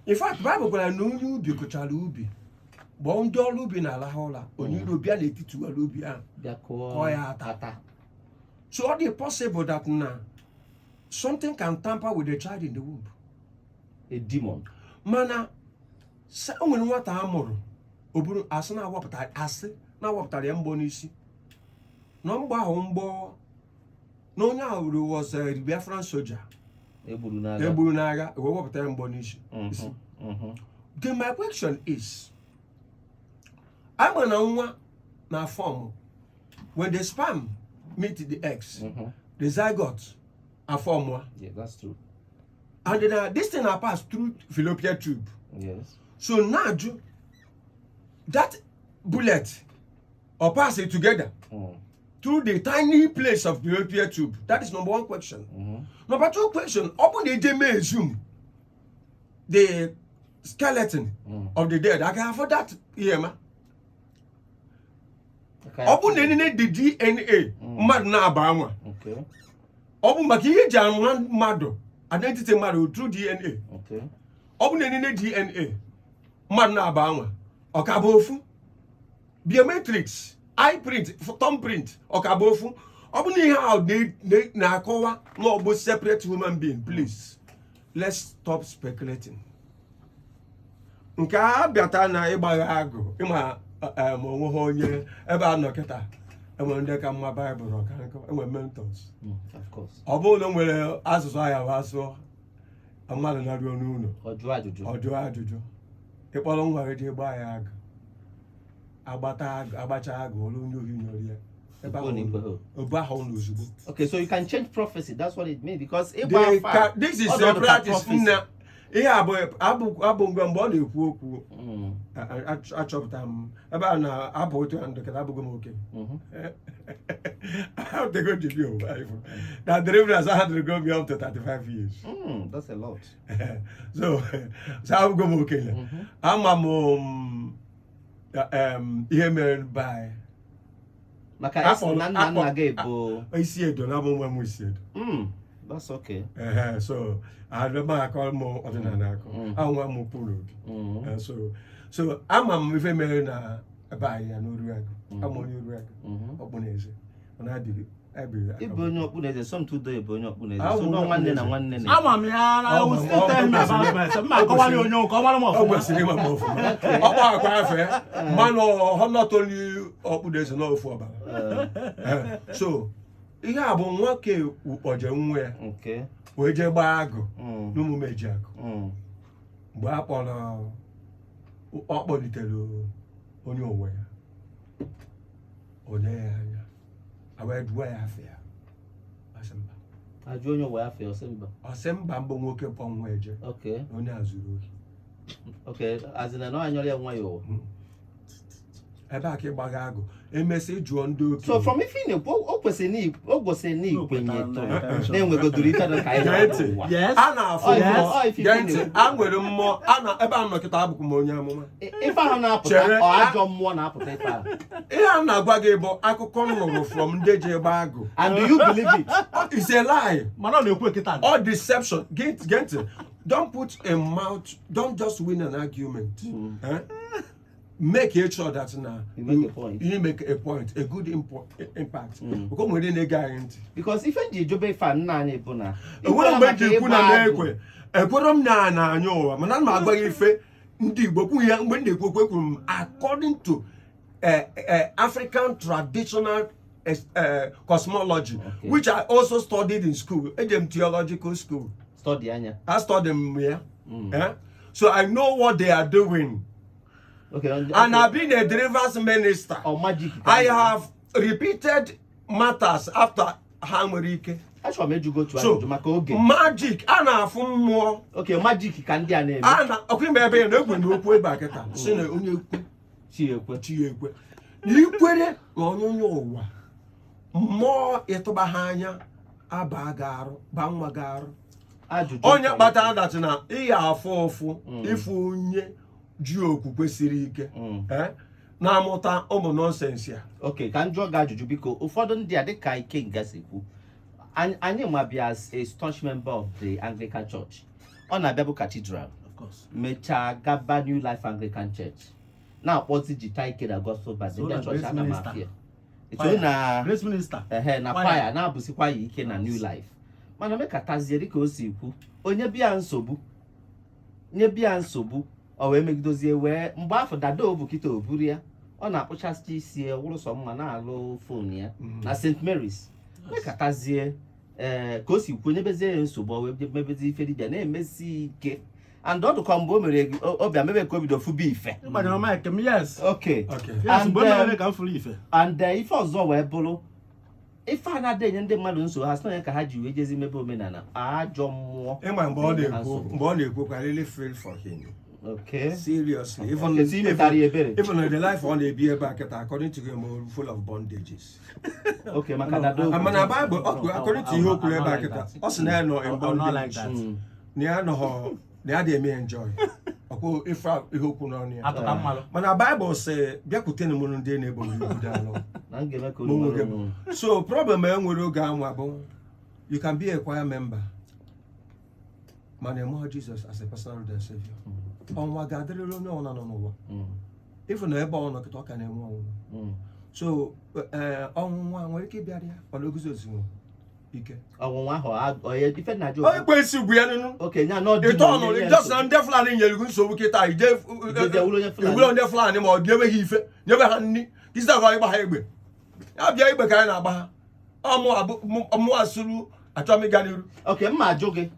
In fact, Bible gwara na onye ubi kụchara ubi, gbọọ ndị ọrụ ubi na-alahụ ụra, onye iro bịa n'etiti ọrụ ubi ahụ bịa kụọ kụọ ya ata. Ata. So ọ dị possible that na something can tamper with the child in the womb. A demon. Mana o nwere nwata a mụrụ, o buru asị na-awapụta, asị na-awapụtara ya mgbọ n'isi, na mgbọ ahụ, mgbọ na onye ahụ was a Biafran soldier egburu n'agha. Egburu n'agha, wee wepụta ya mgbọ n'isi. Then my question is, ama na nwa na form when the sperm meet the eggs, the zygote aform. Yeah, that's true. And then, this thing na pass through fallopian tube. So now that bullet or pass it together through the tiny place of fallopian tube. That is number one question. Number two question, ọ bụ na eje mee zoom the skeleton of the dead, I can afford that ihe ma ọ bụ na enene the DNA mmadụ na-aba anwa. Ọ bụ maka ihe eji ama mmadụ, identity mmadụ through DNA. Ọ bụ na enene DNA mmadụ na-aba anwa, ọ ka bụ ofu? Biometrics, eye print, thumb print, ọ ka bụ ofu? Ọ bụ na ihe ahụ na-akọwa na ọ bụ separate human being. Please, let's stop speculating. Nke a bịata na ịgbagha agụ ịma ma onwe ha onye ebe a nọ kịta, enwere ndị ka mma Baịbụl ọka nkụ, enwere mentors. Of course. Ọ bụrụ na o nwere asụsụ ahịa bụ asụọ mmadụ na-ruo n'ụlọ, Ọ jụọ ajụjụ. Ọ jụọ ajụjụ. Ịkpọrọ nwa gị jee gbaa ya agụ, agbata agụ, agbacha agụ, olu onye ohi nyere ya ebe ahụ. Ikwe na ikwe ha. Ebe ahụ nọ ozugbo. Okay, so you can change prophecy. That's what it means because They ịgba afa this is ọ a dị ka practice prophecy. Nna ihe abụ abụ abụ ngwa mgbe ọ na-ekwu okwu, achọpụta m ebe a na-abụ otu ya ndụ kịta abụghị m oke. Tego ji bi ụwa ifo na deliverance ha dịrị me up to 35 years. That's a lot. So abụghị m okenye. Ama m ihe mere be anyị. Maka esi na nna nna gị bụ isi edo na abụ nwa m isi edo. That's okay. Ehe, so adịm akọ m ọdịnala akọ ahụ nwa m kwuru obi. So ama m ife mere na ebe anyị ya n'Oruagụ. Ama onye Oruagụ, ọkpụ na eze, mana abiri abiri. Ịbụ onye ọkpụ na eze, Somtoo bụ onye ọkpụ na eze. Abụ So m nọ onye nwanne na ọkpụ na nwanne na Ama m ya na I will still tell him about myself. Mma akọwara ya onye ụka, ọ mara m Ọ ọfụma. kwesịrị ịma m ọfụma. Ọ kpọ akwa afọ ya mmanụ ọnọtoli ọkpụ na eze n'ofu ọbara. So Ihe a bụ nwoke oje nwa ya wee jee gbaa agụ n'ụmụ Ejiakụ. Mgbe a kpọrọ, ọ kpọlitere onye ụwa ya, onye ya anya, a wee jụọ ya afọ ya, ọ sị mba. Ajụ onye ụwa ya afọ ya, ọ sị mba. Ọ sị mba, mbụ nwoke kpọ nwa eje na onye a zuru ohi. Okay, azịna na ọ anyọrọ ya nwa ya ụwa. Ebe a ka ịgbaga agụ, emesị jụọ ndị okenye. So from ife ị na-ekwu, o gosiri na O ikwenye kwetara na tụrụ reincarnation. na-enwegodoro ife dị ka anyị Gee na ntị. ụwa. Yes. A na-afụ Ọ mmụọ. ọ ife Gee ị ntị, na-ekwu. a nwere mmụọ a na ebe a nọkịta. Abụkwa m onye amụma. Ife ahụ na-apụta Chere, ọ ajọ mmụọ na-apụta ife ahụ? Ihe a na-agwa gị bụ akụkọ m nụrụ from ndị ji gba agụ. And do you believe it? It's a lie. Mana ọ na-ekwu kịta. All deception. Get ntị. Don't put a mouth, don't just win an argument. Eh? Make it sure that na You make a point. You make a point, a good impact. Because nwere na-ege anyị ntị. Because ife nji ejobe ife a nna anyị bụ na Enwere mgbe eji ekwu na ịgba agụ. na-ekwe ekwere m na na anya ụwa, mana ana m agwa gị ife ndị Igbo kwu ya. Mgbe m na-ekwu okwu, ekwuru m according to African traditional cosmology, which I also studied in school. Eje m theological school. Study anya. I studied m ya. Eh? So I know what they are doing. And I've been a deliverance minister. Ọ magic ka I a na-eme. have repeated matters after ha nwere ike. Achọrọ m ịjụgo otu So, ajụjụ maka oge. Magic, a na-afụ mmụọ. Okay, magic ka ndị a na-eme. A na ọkwa ime ebe ya na ekwe na okwu ebe a kịta si na onye ekwu Chi ekwe. Chi ya ekwe na ikwere na onye onye ụwa mmụọ ịtụba ha anya aba gị arụ, ba nwa gị arụ. Ajụjụ Onye chọrọ kpatara that na ị afụ ụfụ ịfụ onye ji okwukwe siri ike, eh, na-amụta ụmụ nonsense ya. Okay, ka m jụọ gị ajụjụ, biko. Ụfọdụ ndị a, dịka Ikenga si kwu, anyị ma bịa as a staunch member of the Anglican Church, ọ na-abịa bụ cathedral, Of course. mechaa gaba New Life Anglican Church, na-akpọzi jita ike na gospel band. So ndị na chọọchị Grace ana m Minister. afịa etu na Grace Minister. ehe na Choir. kwaya na-abụsịkwa ya ike na New Life, mana mekatazie dịka o si kwu, onye bịa nsogbu nye bịa nsogbu, ọ wee megidozie wee mgbe afọ dada obu kịta o buru ya, ọ na-akpụchasị isi ya wụrụ sọ mma na-alụ phone ya na St. Mary's. Mekatazie, ee, ka o si kwuo, nyebezie ya nsogbu, ọ wee mebezie ife dibịa na-emesi ike, and ọ dụkwa mgbe o mere ọ bịa mebe ka o bido fụba ife. Ịgbanyere mic m, yes. Yes. And, Mgbe o mere ka m fụrụ ife. And ife ọzọ wee bụrụ ife a na-ada enye ndị mmadụ nsogbu, ha sị na ya ka ha ji wee jezi mebe omenala ajọ mmụọ Ịma mgbe ọ na-enye ha na-ekwu nsogbu. Mgbe ọ na-ekwu okwu, I really feel for him. Seriously, even Okay, so ị metara ya ebere. Even in the life ọ na-ebi ebe a kịta, according to him, oh, full of bondages. Okay, maka dada okwu. Mana Bible, according to ihe o kwuru ebe a kịta, ọ sị na ya nọ in I will not like bondage, that. Na ya nọghọ na ya dị eme enjoy ọkwa ife ihe okwu n'ọnụ ya. Atụka mmalụ. Mana Bible sị, bịakwutenụ m ndị na-ebo m ibu dị alọ. Na m ga-eme ka Ma unu onwe nwere gị. onwe unu. So problem e nwere oge anwa bụ you can be a choir member mana ịmụọ Jesus as a personal Lord and Savior, ọnwa ga-adịrịrị onye ọbụla nọ n'ụwa. Ịfụ na ebe ọ nọ kịta, ọ ka na-enwe ọnwụnwa. So ee, ọnwụnwa nwere ike ịbịara ya, mana o guzozighị ike. Ọnwụnwa ahụ ife na ajụ. Onye kwesị bụ ya nụnụ. Okay, nya na ọ dị Ịtọ ọnụ just na ndị Fulani nyere gị nsogbu kịta, ije Ije wuru onye Fulani. Iwuru onye Fulani ma ọ nyebe ha ife, nyebe ha nri isi agwa ịgba ha egbe, ya bịa igbe ka anyị na-agba ha ọmụ asụrụ achọ m ịga n'iru. Okay, mma ajụ gị,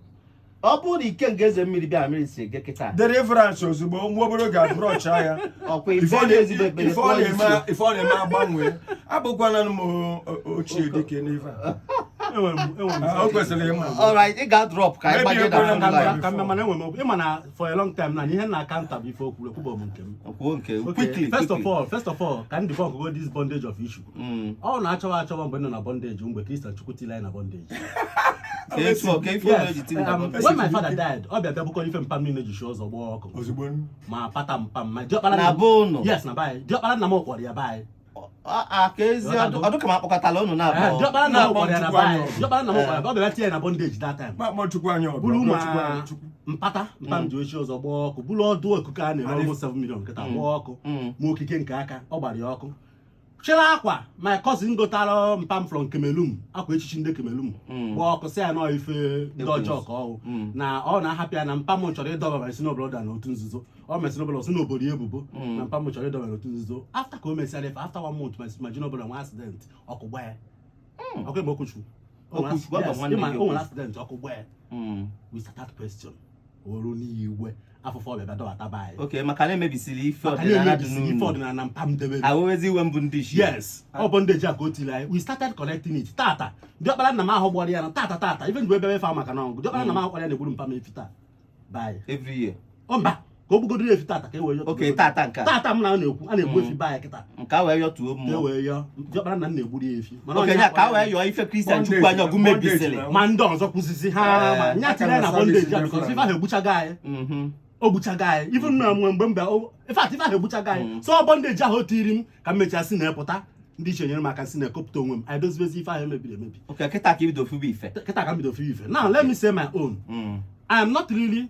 ọ bụrụ na Ikenga eze mmiri bịa mmiri si ege kịta, Deliverance ozugbo, nwa obere oge abụrọcha ya. Ọkwa ife ife ọ na ezigbo ekpere ife ọ kpọọ na-eme isi. Ife ọ na-eme agbanwe, abụkwana m ochie dike n'ife a. Enwere m Ah, o kwesịrị ịma. Alright, ị ga-drop ka anyị Maybe gbaje na ekwere phone m line. Ka mme, mana enwere m ịma na for a long time na ihe na counter bụ ife okwu ekwubọ m nke m. Kwuo nke Okay, quickly. first of Quickly. all, first of all, ka m debunk go this bondage of issue. Ọ na-achọwa achọwa mgbe m nọ na bondage, mgbe Christian Chukwu tili anyị na bondage. Ka etu ka ife ụlọ eji tiri na Um, bondage. when my father died, ọ bịa bịa bukọrọ ife mpam niile ji shi ụzọ gbaa ọkụ. Ozugbo. Ma pata mpam ma diọkpara Na nna m- be unu? Yes, na be anyị. Diọkpara nna m kpọrọ ya be anyị. A ka ezi ọdụ ka m akpọkọtala unu Eh, na-abụọ. Diọkpara nna m Na-akpọ kpọrọ ya na Chukwu be anyị. anyị ọgụ. Diọkpara nna m kpọrọ ya, ọ bịa tinye ya na bondage that time. Ma akpọ Chukwu anyị ọgụ. Buru akpọ ma Chukwu anyị Chukwu. mpata mpam ji ochi ụzọ gbaa ọkụ, buru ọdụ okuke a na-ere almost 7 million nkịta gbaa ọkụ, ma okike nke aka ọ gbara ya ọkụ, chịrị akwa my cousin gotara mpam from Cameroon, akwa echichi ndị Cameroon, gbaa ọkụ, sị ya nọọ ife ndị ọjọọ ka ọwụ na ọ na-ahapụ ya na mpam chọrọ ịdọba my senior brother n'otu nzuzo. Ọ my senior brother si n'obodo ya ebubo na mpam chọrọ ịdọba n'otu nzuzo. After ka o mesịara ife, after one month, my junior brother nwe accident, ọkụ gba ya. Ọkwa eme okwuchukwu. Okwuchukwu, ọ bụ Yes, nwanne ịma gị. O nwere Okwuchukwu. Accident, ọkụ gbaa ya. With that question, oru n'iwe afụfụ ọbịa bịa dọbata be anyị. Okay, maka na emebisiri ife Maka na ọdịnala dị emebisiri ife n'unu. Ọdịnala mpa m debere. Awewezi iwe mbụ ndị ichie. Yes, ọ bụ ndị ji aka o tiri anyị. We started collecting it. Tata diọkpara nna m ahụ gbara ya na tata tata ife nji ebe efe ahụ maka na ọgụ diọkpara nna m ahụ gbara ya na-egburu mpa m efi taa be Every year? Ọ mba, ka o gbugodoro efi tata ka e wee yọọ. Okay, tata nke a. Tata m na a na-ekwu, a na-egbu efi be anyị kịta. Nke a wee yọtuo Ka e mmụọ. Wee yọọ diọkpara nna m na-egburu ya efi. Mana Okay, onye ya ka a akpara wee yọọ ife Kristian Bondage Chukwu anya ọgụ bondage mebisiri. na- Ma ndị ọzọ kwụsịsị ha ma nya tinye na bondage ya because ife ahụ egbuchago anyị. O gbuchago anyị even na mgbe mgbe in fact ife ahụ egbuchago anyị, so ọ bondage ahụ o tiri m ka m mechaa si na-epụta, ndị iche nyere m aka si na-ekopụta onwe m, anyị dozibezi ife ahụ emebiri emebi. Okay, kịta ka ibido fụba ife. Kịta ka m bido fụ ife. Now let me say my own. I am not really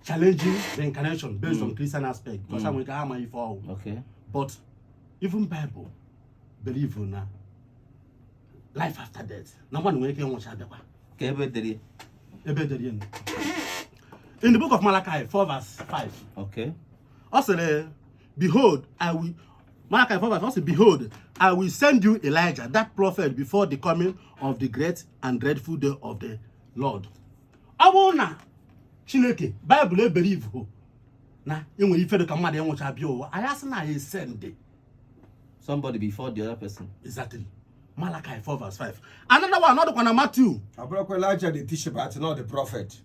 challenging reincarnation based on Christian aspect because mm. nwere ike ha ama ife ọwụ. But even Bible believe na life after death, na mmadụ nwere ike ịnwụcha abịakwa. Ka ebe dere ya? Ebe edere ya nụ. In the book of Malachi 4 verse 5, ọ sịrị, "Behold, I will," Malachi 4 verse, ọ sịrị, "Behold, I will send you Elijah, that prophet, before the coming of the great and dreadful day of the Lord." Ọ bụrụ na Chineke Bible ebelieve na enwere ife dị ka mmadụ ịnwụcha bịa ụwa, anyị asị na ya send Somebody before the other person. Exactly. Malachi 4 verse 5. Another one, ọ dịkwa na Matthew. Abụrụkwa Elijah the Tishbite, not the prophet.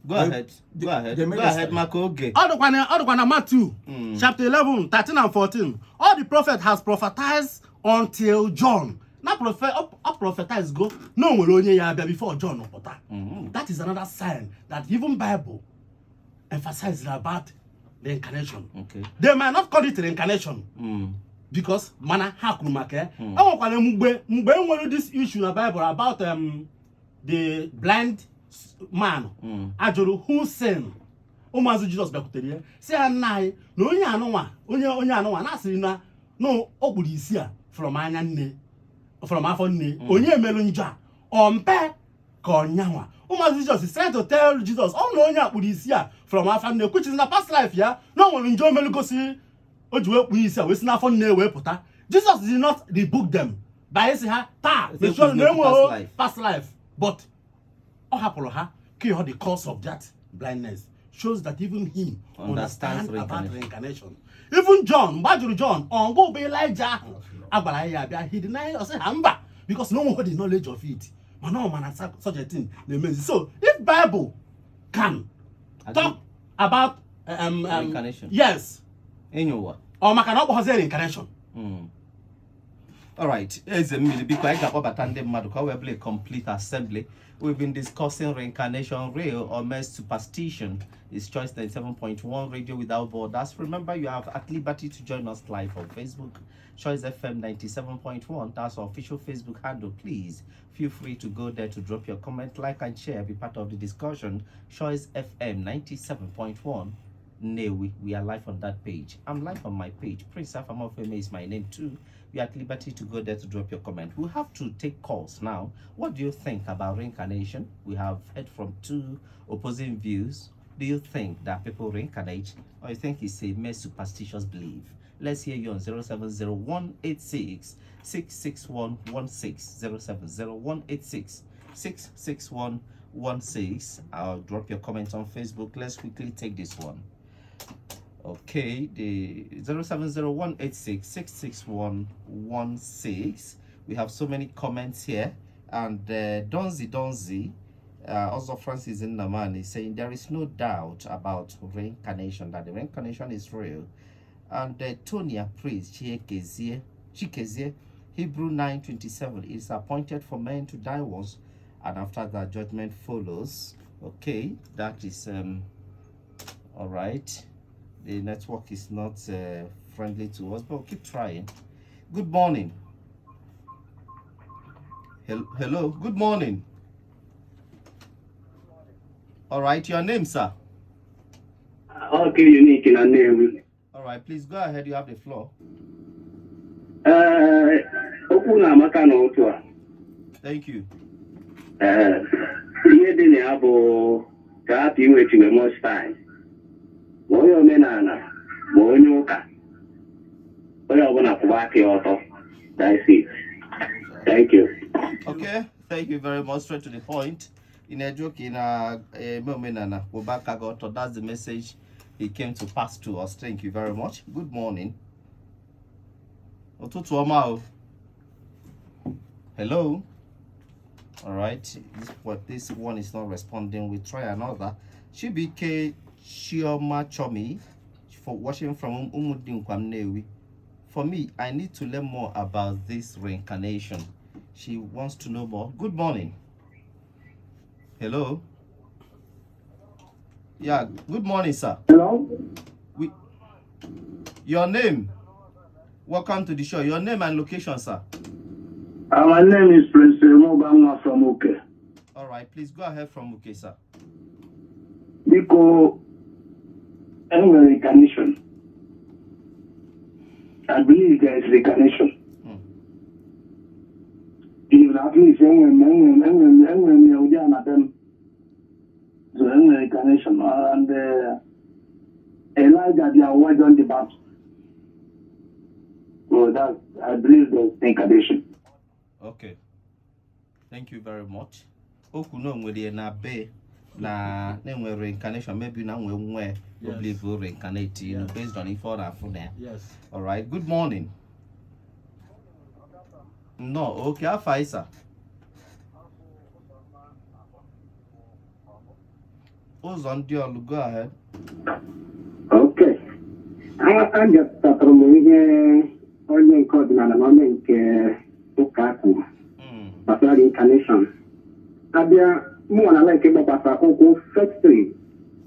Go ahead. Go ahead. The Go minister. ahead maka oge. Ọ dịkwa na Matthew chapter 11, 13 and 14. All the prophet has prophesied until John. Na prophet ọ prophesize go na o nwere onye ya abịa before John pụta. That is another sign that even Bible emphasizes about reincarnation. They might not call it reincarnation because mana ha kwuru maka ya. E nwekwara mgbe e nwere this issue na Bible about the blind man ajụrụ who sin. Ụmụazụ Jizọs bịakwutere ya si ya, "Nna anyị, na onye anụnwa onye anụnwa na-asịrị na o kpuru isi a from anya nne, from afọ nne, onye emelu njọ a, ọ mpe ka ọnyanwa?" Ụmụazụ Jizọs is trying to tell Jizọs ọ na onye a kpuru isi a from afọ nne, which is na past life ya, na o nwere njọ omelu gosi o ji wee kpuo isi a wee si n'afọ nne wee pụta. Jesus did not rebuke them by isi ha taa mechie ọnụ na enweghị Past life. Past life, but ọ hapụrụ ha cure the cause of that blindness. Shows that even him understands understand about reincarnation. Even John, mgbe a jụrụ John ọngụ bụ Elijah ahụ a gwara ya abịa, he denied. Ọ sị ha mba, because no one had the knowledge of it, mana ọ mana such a thing na-emezi. So if Bible can talk about Reincarnation. Yes. Enyi ụwa. Ọ maka na ọ kpọghọzie reincarnation. Alright, eze mmiri, biko, anyị ga-akpọbata ndị mmadụ ka ọ wee bụrụ a complete assembly. We've been discussing reincarnation, real or mere superstition. It's Choice 97.1 Radio Without Borders. Remember, you have at liberty to join us live on Facebook, Choice FM 97.1. That's our official Facebook handle. Please feel free to go there to drop your comment, like, and share. Be part of the discussion. Choice FM 97.1. Nnewi. We are live on that page. I'm live on my page. Prince Afamofeme is my name too. You are at liberty to go there to drop your comment. We have to take calls now. What do you think about reincarnation? We have heard from two opposing views. Do you think that people reincarnate, or you think it's a mere superstitious belief? Let's hear you on 070186 66116, 070186 66116. I'll drop your comments on Facebook. Let's quickly take this one. Okay, the 070186 66116. We have so many comments here. And Donzi Donzi, also Francis Innaman, is saying there is no doubt about reincarnation, that the reincarnation is real. And Tonia Praise Chikezie, Chikezie, Hebrew 9:27 is appointed for men to die once, and after that judgment follows. Okay, that is all right. The network is not friendly to us, but we'll keep trying. Good morning. Hello. Good morning. All right, your name, sir? Okay, Unique na Nnewi. All right, please go ahead. You have the floor. Ee, okwu na-amaka n'otu a. Thank you. Ee, ihe dị na ya bụ ka hapụ iwechiwe much time. Ma onye omenala ma onye ụka, onye ọbụla kwụba aka ya ọtọ. That's it. Thank you. Thank Thank you. Okay, thank you very much. Straight to the point. Ị na-eje ụka, ị na-eme omenala, kwụba aka gị ọtọ. That's the message he came to pass to us. Thank you very much. Good morning. Ụtụtụ ọma o. Hello. All right. This one is not responding. We try another. Chibike Chioma Chomi for watching from Umudinkwa Nnewi. For me, I need to learn more about this reincarnation. She wants to know more. Good morning. Hello. Yeah, good morning, sir. Hello? Your name? Welcome to the show. Your name and location, sir. My name is Prince Mobanwa from Uke. All right, please go ahead from Uke, sir. Biko, enwere reincarnation. I believe there is reincarnation. If at least enwere m ya ụdị a na be m. So enwere reincarnation and Elijah bịa ụwa John the Baptist. So that I believe there is reincarnation. Okay. Thank you very much. Okwu na onwere na be na na-enwe reincarnation, maybe na nwe believe reincarnate based on ife ọ na-afụ na ya. Yes. All right. Good morning. No, okay, afa isa. Ụzọ ndị ọlụ, go ahead. Okay. Agatara m ihe onye nke ọdịnala na onye nke ụka kwuru gbasara reincarnation. Abịa mụ na like gbakwasa ụkwụ firstly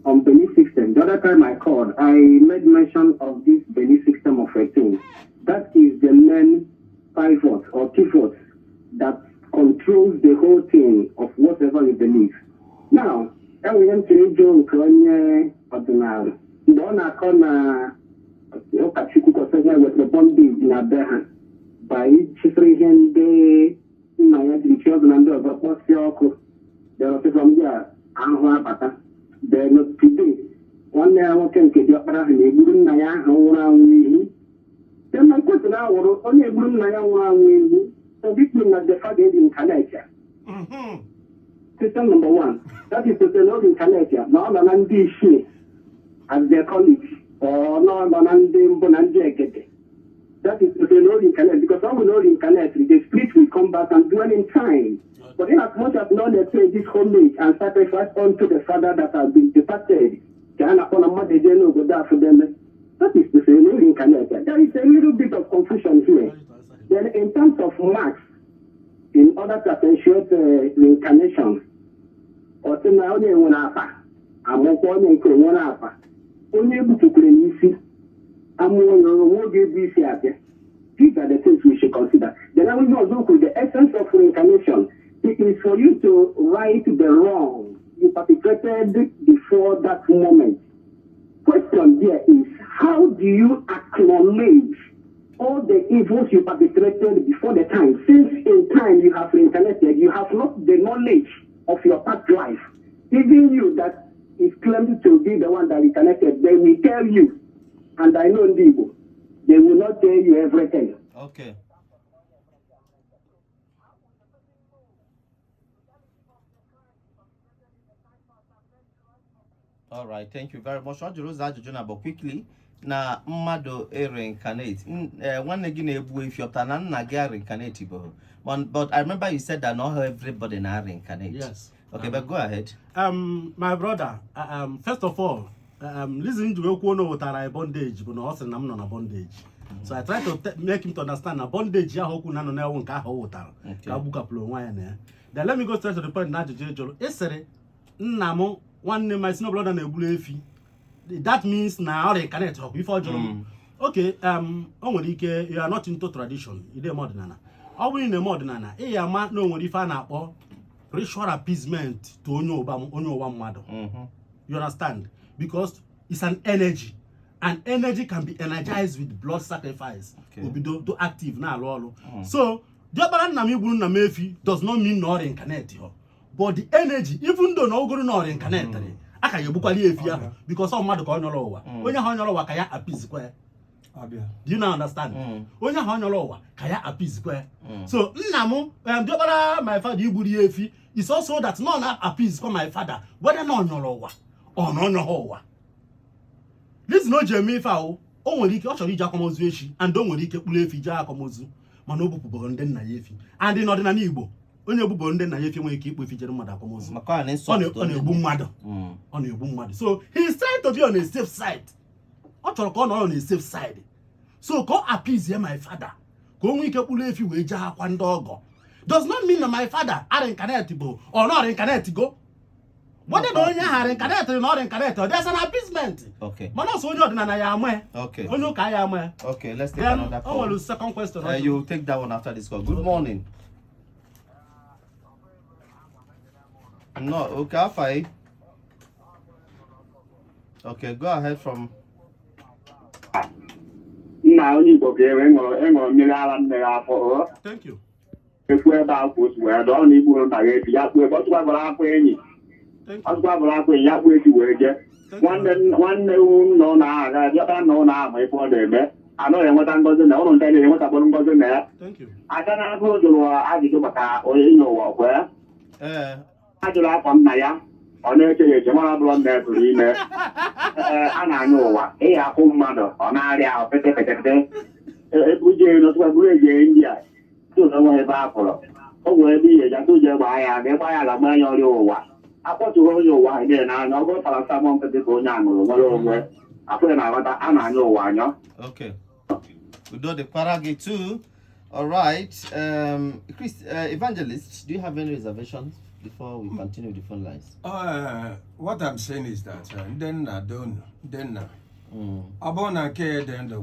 on belief system. The other time I called, I made mention of this belief system of a thing. That is the main pivot or pivot that controls the whole thing of whatever you believe. Now, enwere m chere ịjụ nke onye ọdịnala mgbe ọ na-akọ na ụkọchukwu kwesịrị ya wetara bondage na be ha ba ịchịsịrị ihe ndị nna ya jiri chi ọzọ na ndị ọzọ kpọsịa ọkụ bịara ọsịsọ ndị a ahụhụ abata. Then today, nwanne ya nwoke nke diọkpara ahụ na-egburu nna ya ahụ nwụrụ anwụ ehi. Then my question awụrụ onye egburu nna ya nwụrụ anwụ ehi, so this means that the father is incarnate. System number one, that is to say na ọ reincarnate ya na ọ nọ na ndị ichie, as they call it, or na ọ nọ na ndị mbụ na ndị egede. That is to say na ọ reincarnate, because ọ bụ na ọ reincarnate, the spirit will come back and dwell in time. But in as much as na ọ na-pay this homage and sacrifice unto the father that has been departed, ka a na-akpọ na mmadụ eje n'obodo afụdeme, that is to say na ọ reincarnate. There is a little bit of confusion here. Then in terms of marks, in order to accentuate reincarnation, ọ sị na onye nwere apa amụkwa onye nke nwere apa onye egbutukwere n'isi amụọ ya onwe oge ebu isi abịa. These are the things we should consider. Then I will also kwuru the essence of reincarnation, it is for you to right the wrong you perpetrated before that moment. Question there is, how do you acknowledge all the evils you perpetrated before the time? Since in time you have reincarnated, you have not the knowledge of your past life. Even you that is claimed to be the one that reincarnated, they will tell you, and I know ndị Igbo, they will not tell you everything. Okay. All right, thank you very much. Ọ jụrụ ụzọ ajụjụ na but quickly na mmadụ reincarnate. Nwanne gị na-egbu efi ọpụta na nna gị reincarnate bụ. But I remember you said that not everybody na reincarnate. Yes. Okay, but go ahead. My brother, first of all, reason ji wee kwuo na o wetara anyị bondage bụ na ọ sị na m nọ na bondage. So I try to make him to understand na bondage ahụ okwu na nọ na-ewu nke ahụ o wetara ka ọ gbukapụrụ onwe ya na ya. Then let me go straight to the point na ajụjụ ị jụrụ. Ị sịrị nna m nwanne my senior brother na-egburu efi. That means na ọ reincarnate ọkwa ife ọ jụrụ m. Okay, o nwere ike you are not into tradition, ị na-eme ọdịnala. Ọ bụrụ na ị na-eme ọdịnala, ị ya ama na o nwere ife a na-akpọ ritual appeasement to onye ụba onye ụwa mmadụ. You understand? Because it's an energy, and energy can be energized with blood sacrifice. Obido do active na-alụ ọrụ. So diọkpara nna m igburu nna m efi does not mean na ọ reincarnate họ, but the energy, even though na ogoro na ọ reincarnate, a ka ya egbukwali efi ahụ because ọ mmadụ ka ọ nyọrọ ụwa. Onye ahụ ọ nyọrọ ụwa ka ya appease kwa ya. Abịa. Do you now understand? Onye ahụ ọ nyọrọ ụwa ka ya appease kwa ya. So nna m, diọkpara my father igburu ya efi is also that nọ na appease kwa my father, whether na ọ nyọrọ ụwa ọ na ọ nyọghọ ụwa. Reason o ji eme ife ahụ, o nwere ike ọ chọrọ ije akwamozu echi, and o nwere ike kpụrụ efi jee akwamozu, mana o bupụbụrụ ndị nna ya efi. And n'ọdịnala Igbo, onye egbubụrụ ndị nna ya efi nwere ike ikpu efi jere mmadụ akwamozu. Maka ọ na Ọ na-egbu mmadụ. Ọ na-egbu mmadụ. So he is trying to be on a safe side. Ọ chọrọ ka ọ nọrọ on a safe side, so ka ọ appease my father, ka o nwee ike kpụrụ efi wee jee akwa ndị ọgọ. Does not mean na my father reincarnate bụ ọ nọ reincarnate go, whether na onye ahụ reincarnate na ọ reincarnate, ọ there's an appeasement. Mana ọsọ onye ọdịnala ya ama ya. Onye ụka ya ama ya. Okay, let's take Then another o call. nwere second question. You take that one after this call. Good morning. No, okay, Afai. Okay, go ahead from. Nna, onye Igbo ga-enwe ịṅụrụ mmiri ara nne gị afọ o. Thank you. Ekwu ebe a ka o si wee dọọ na igburu nna gị efi, ya kpuo ebe ọ tụkwa bụrụ akwa enyi. Thank Ọ you. tụkwa bụrụ akwa enyi, ya kpuo efi wee jee. Thank you. Nwanne nna ụlọ ahụ aga bịata nna ụlọ ahụ ma ife ọ na-eme anaghị enweta ngọzi na ụlọ nta na-enwetakpụrụ ngọzi na ya. Thank you. Aka na agụ jụrụ ajụjụ maka onye inye ụwa kwee. Ajụrụ afọ nna ya, ọ na-eche ya eche, mara bụrụ nna ya tụrụ ime. Ee, a na-anya ụwa ịya akwụ mmadụ, ọ na-arịa ahụ pete pete pete, ebuje n'otu buru eje India tụzọ nwe ebe a pụrụ o nwere ebe ihe ja tụje gbaa ya ga ịgba ya ala gbaa ya ọrịa ụwa akpọtụrụ onye ụwa ahụ niile n'anya. Ọ bụrụ paracetamol nkịtị ka onye a ṅụrụ nwere onwe afọ ya na-aghọta a na-anya ụwa anyọ. Okay. Udo dịkwara gị too. All right. Chris, Evangelist, do you have any reservations before we continue with the phone lines? What I'm saying is that ndị nna donu ndị nna, ọ bụrụ na nke dị ndụ,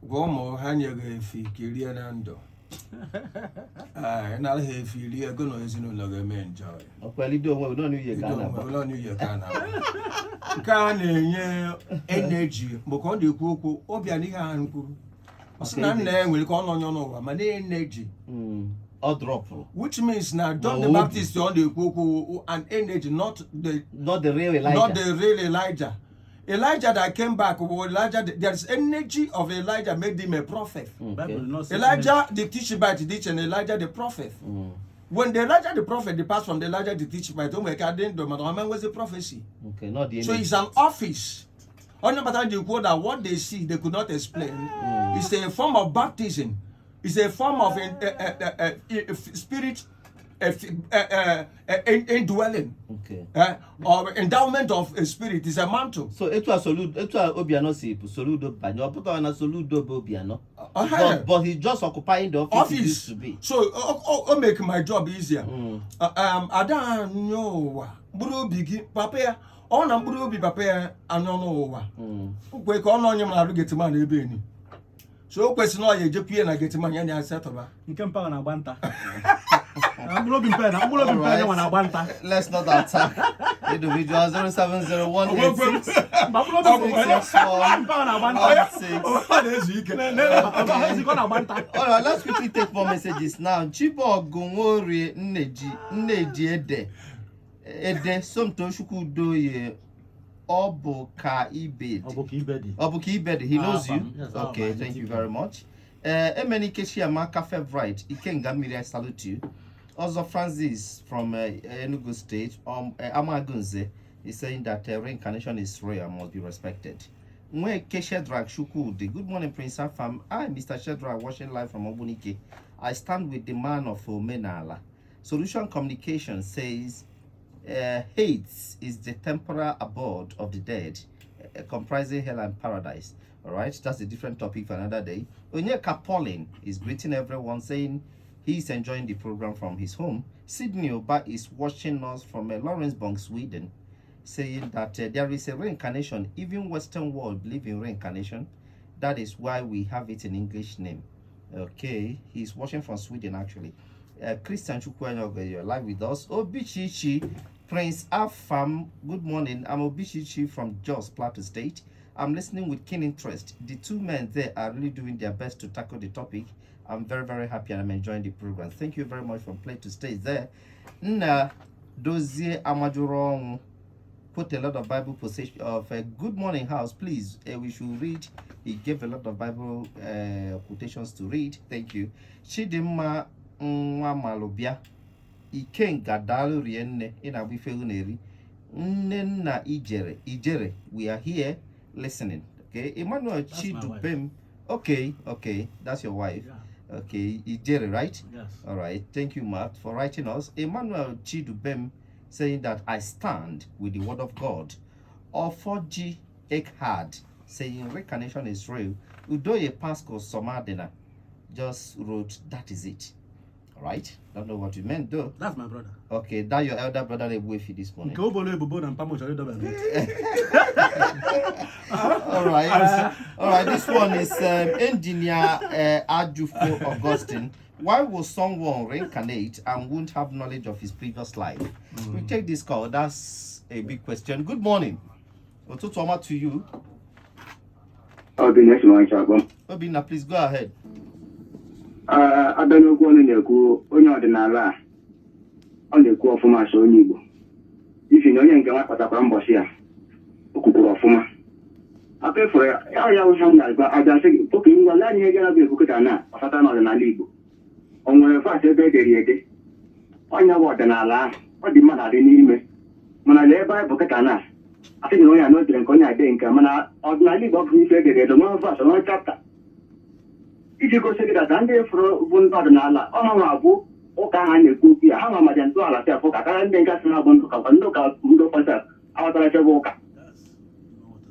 gwa ụmụ ha nye gị efi ka i rie na ndụ. Ee, nara ha efi rie ego na ezinụlọ ga-eme enjoy. Ọkwa lido onwe udo n'uye ka a na-agba. Ụlọ n'uye ka a na-agba. Nke a na-enye energy mgbe ka ọ na-ekwu okwu ọbịa n'ihe ahụ kwuru, ọ sị na nna ya nwere ka ọ nọ n'ụwa ma na-energy Ọ dropụrụ. Which means na John the No. Baptist ọ na-ekwu okwu an energy, not the Not the real Elijah. Not the real Elijah. Elijah that came back was Elijah. There is energy of Elijah made him a prophet. Bible not say. Elijah the Tishbite teach and Elijah the prophet. When the Elijah the prophet departs from the Elijah the Tishbite, oh my God, then the man was a prophecy. Okay, not the So energy. it's an office. Only but they quote that what they see they could not explain. It's a form of baptism. It's a form of spirit indwelling or endowment of a spirit. It's a mantle. So etu a Soludo, etu a Obiano si bụ Soludo banye, ọ pụtara na Soludo bụ Obiano. But he's just occupying the office, he used Office. To be. So o make my job easier. Ada anya ụwa mkpụrụ obi gị papa ya, ọ na mkpụrụ obi papa ya anyọ n'ụwa kwe ka ọ nọ onye m na-arụ gateman ebe eni, so o kwesịrị na ọ ya ejekwu ihe na gateman ya na ya setụba. Nke mpaghara na-agba nta. Na mkpụrụ obi mpe na mkpụrụ obi mpe nwa na-agba nta. Let's not attack individual. 070 186 Mba, mkpụrụ obi mpe 661 mpaghara na-agba nta. 6. Ọ na-ezu ike. Ezikọ na-agba nta. All right, let's quickly take more messages now. Chibogu Nworie Nneji Nneji Ede Ede Somto Chukwudoye ọ bụ ka ibe Ọ bụ ka ibe dị. Ọ bụ ka ibe dị. He knows Ah, you. yes, Okay, ah, thank you very much. Emenike Chiamaka Favorite Ikenga Mmiri, I salute you. Also, Francis from Enugu State, Amagunze, is saying that reincarnation is real and must be respected. Nweke Shedrack Chukwudi, good morning, Prince Afam. I, Mr. Shedrack, watching live from Obunike. I stand with the man of Omenala. Solution Communication says, Hades is the temporal abode of the dead, comprising hell and paradise. All right, that's a different topic for another day. Onyeka Pauline is greeting everyone, saying he's enjoying the program from his home. Sydney Oba is watching us from Lawrenceburg, Sweden, saying that there is a reincarnation. Even Western world believe in reincarnation. That is why we have it in English name. Okay, he's watching from Sweden, actually. Christian Chukwuanyogo, you're live with us. Obichichi, Prince Afam, good morning. I'm Obichichi from Jos, Plateau State. I'm listening with keen interest. The two men there are really doing their best to tackle the topic. I'm very, very happy and I'm enjoying the program. Thank you very much from Plateau State there. Nna Dozie Amajuro. Put a lot of Bible position of "Good morning, house. Please, we should read." He gave a lot of Bible quotations to read. Thank you. Chidimma nwa malubia. Ikenga, daalụ rinne. Ị na-agba ife unu eri. Nne nna ijere ijere. We are here listening. Okay, Emmanuel. That's my wife. Chidubem. Okay, that's your wife. Yeah. Okay, Ijere, right? Yes. All right. Thank you, Matt, for writing us. Emmanuel Chidubem saying that I stand with the word of God. Ofoji Ekhad saying reincarnation is real. Udoye Pascal Somadina just wrote, "That is it." All right. Don't know what you meant, though. That's my brother. Okay, that your elder brother with you this morning. Nke obolo ebubo na mpam chọrọ ịdọba n'otu. All right. All right. This one is Engineer Ajufo Augustine. Why will someone reincarnate and won't have knowledge of his previous life? We take this call. That's a big question. Good morning. Ụtụtụ ọma to you. Obinna esi Ọnịcha akpọ. Obinna, please go ahead. Ee, abịa n'okwu ọnụ na-ekwu onye ọdịnala a, ọ na-ekwu ọfụma so onye Igbo ifi na onye nke nwa kpatakwara mbọsị ya o kwukwuru ọfụma aka efuru ya ya ya ụha m na-agba abịa sị gị oke ngwa lee anya ihe gara bụ ekwukọta na gbasata n'ọdịnala Igbo. O nwere verse ebe edere ya ede ọnya bụ ọdịnala ahụ ọ dị mmadụ adị n'ime mana lee Baịbụl kịta na asị gị na onye a na o dere nke onye ade nke mana ọdịnala Igbo ọ bụ ife edere ede nwere verse, nwere chapter iji gosi gị data ndị fụrụ bụ ndị ọdịnala ọha nwa bụ ụka ha na-ekwu okwu ya ha nwa maja ntọala sef ụka karịa ndị nke sị na-abụ ndị ụka kwa ndị ụka ndị ụka sef aghọtara chebe ụka.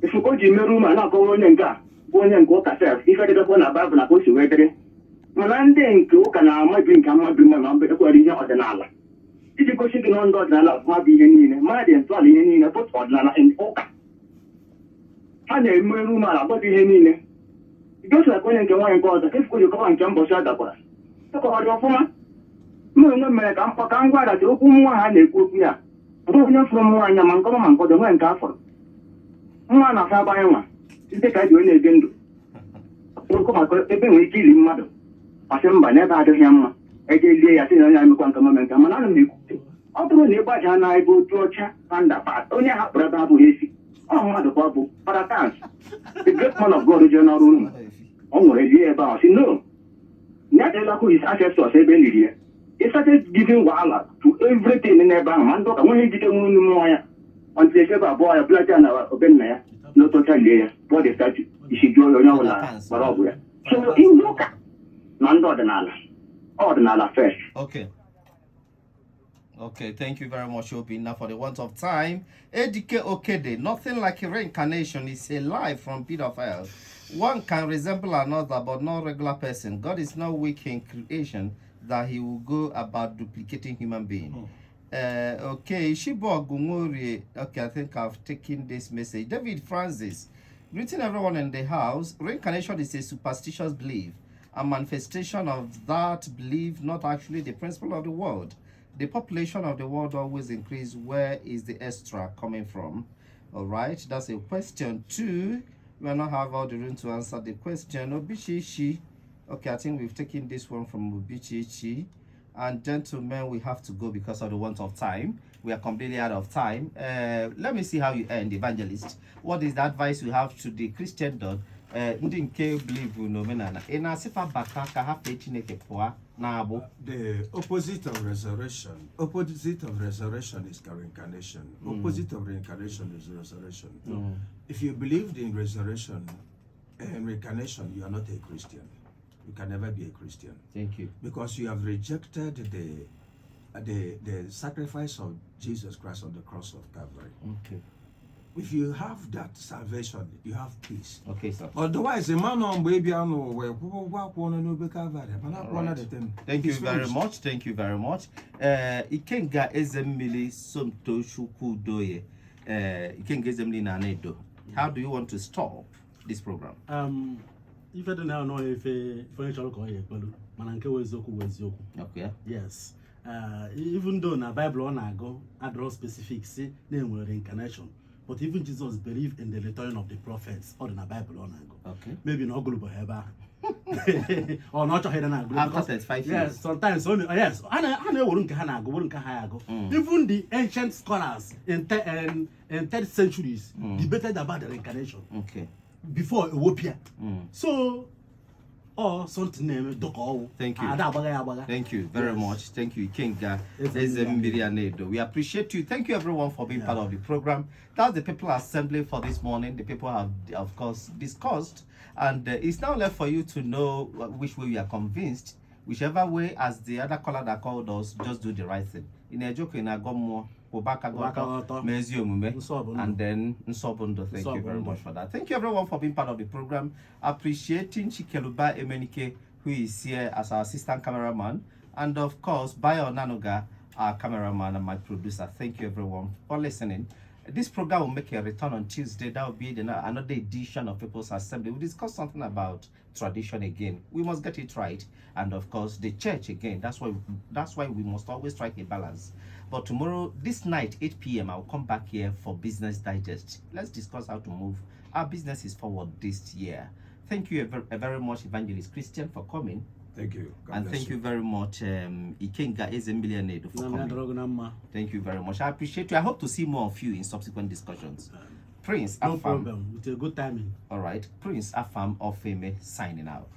Ifu ka o ji merụ ma na-akọwa onye nke a bụ onye nke ụka sef ife dịdekwa na Baịbụl na ka o si wee dịrị mana ndị nke ụka na-amabi nke amabi mma na ekwere ihe ọdịnala iji gosi gị na ndị ọdịnala ọfụma bụ ihe niile mara dị ntọala ihe niile bụ ọdịnala ụka ha na-emerụ umeala gbọdọ ihe niile gosi ka onye nke nwaanyị nke ọzọ ka efuko ji kọwa nke mbọchị a dakwara ekọwara ọfụma. Mụ onwe m mere ka mkpọ ka ngwa adachi okwu nwa ha na-ekwu okwu ya ọ bụrụ onye fụrụ m nwaanyị ma nke ọma ma nke ọjọọ nwee nke afọrọ nwa na-afọ agbanye nwa site ka eji onye na-ebi ndụ okwu maka ebe nwere ike ili mmadụ masị mba n'ebe adịghị ya mma eje lie ya sị na onye emekwa nke meme nke mana ana m ekwu ọ bụrụ na ị gbaja na ebe otu ọcha roundabout onye hapụrụ ebe abụghị esi ọ mmadụ ka ọ bụ. Father Tansi, the great man of God, jee n'ọrụ unu ọ nwere lie ebe ahụ si no ya dịlakwu his ancestors ebe e liri ya. He started giving wahala to everything n'ebe ahụ ma ndị ụka nweghị ijide nwere unu mmụọ ya until ebe abụọ ya bụlacha na obe nna ya n'otocha lie ya pụọ the statue isi jụọ ya onye ọbụla gbara ọgwụ ya so ihe ụka na ndị ọdịnala ọdịnala first. Okay. Okay, thank you very much, Obinna, for the want of time. Edike Okede, nothing like a reincarnation is a lie from pit of hell. One can resemble another, but not regular person. God is not weak in creation that he will go about duplicating human being. Okay, Shibo Gumuri. Okay, I think I've taken this message. David Francis, greeting everyone in the house. Reincarnation is a superstitious belief, a manifestation of that belief, not actually the principle of the world. The population of the world always increase. Where is the extra coming from? All right, that's a question. Two, we will not have all the room to answer the question. Obichichi. Okay, I think we've taken this one from Obichichi. And gentlemen, we have to go because of the want of time. We are completely out of time. Let me see how you end, Evangelist. What is the advice you have to the Christendom? Ndị nke believe n'omenala ị na-asịfa bata ka ha fee Chineke pụọ na-agbụ. The opposite of resurrection is reincarnation. Opposite of reincarnation is resurrection. If you believed in resurrection and reincarnation, you are not a Christian. You can never be a Christian Thank you. Because you have rejected the sacrifice of Jesus Christ on the cross of Calvary. If you have that salvation, you have peace. Okay, sir. Otherwise, a man on mgbe ị bịa n'ụwa kwụọ ụgwọ akwụọla n'obe Calvary mana akwụọla the thing. Thank you It's very finished. Much. Thank you very much. Ikenga Ezemmili Somtochukwu Udoye. Ikenga Ezemmili na Anedo. How do you want to stop this program? Ife dị na anọ ife ife onye chọrọ ka ọ ya ekpelu mana nke wụ eziokwu wụ eziokwu. Yes, even though na Bible ọ na-agụ adịrọ specific si na-enwere reincarnation, but even Jesus believed in the return of the prophets. Ọ dị na Bible ọ na-agụ. Maybe na ọ gụrụbụ ebe ahụ. Ọ na ọ chọghị ịdị na-agụ. After Because- 35 years. Yes, sometimes only, yes, a na-ewere nke ha na-agụ, were nke ha ya agụ. Even the ancient scholars in third centuries debated about the reincarnation before ewopia. So ọ something na-eme dọka ọwụ. Thank you. Ada agbagha ya agbagha. Thank you very much. Thank you, Ikenga Eze Eze Mmiri Mmiri Anedo. We appreciate you. Thank you, everyone, for being part of the program. That's the People Assembly for this morning. The people have, of course, discussed, and it's now left for you to know which way you are convinced. Whichever way, as the other caller that called us, just do the right thing. In a joke, in a gomo, Kwụba aka gị ọtọ. mee ezi omume. Nsọ bụ ndụ. And then nsọ bụ ndụ. Thank Nsọ you bụ very ndụ. much for that. Thank you, everyone, for being part of the program. Appreciating Chikeluba Emenike, who is here as our assistant cameraman, and of course Bayo Nanuga, our cameraman and my producer. Thank you, everyone, for listening. This program will make a return on Tuesday. That will be another edition of People's Assembly. We'll discuss something about tradition again. We must get it right, and of course the church again. That's why we must always strike a balance. But tomorrow, this night, 8 p.m., I'll come back here for Business Digest. Let's discuss how to move our businesses forward this year. Thank you very much, Evangelist Christian, for coming. Thank you. God And bless. Thank you very much, Ikenga Ezembilianedo, for Na m ya coming. dọrọ gị na mma. Thank you very much. I appreciate you. I hope to see more of you in subsequent discussions. Prince No Afam. problem, with a good timing. All right. Prince Afam Ofeme signing out.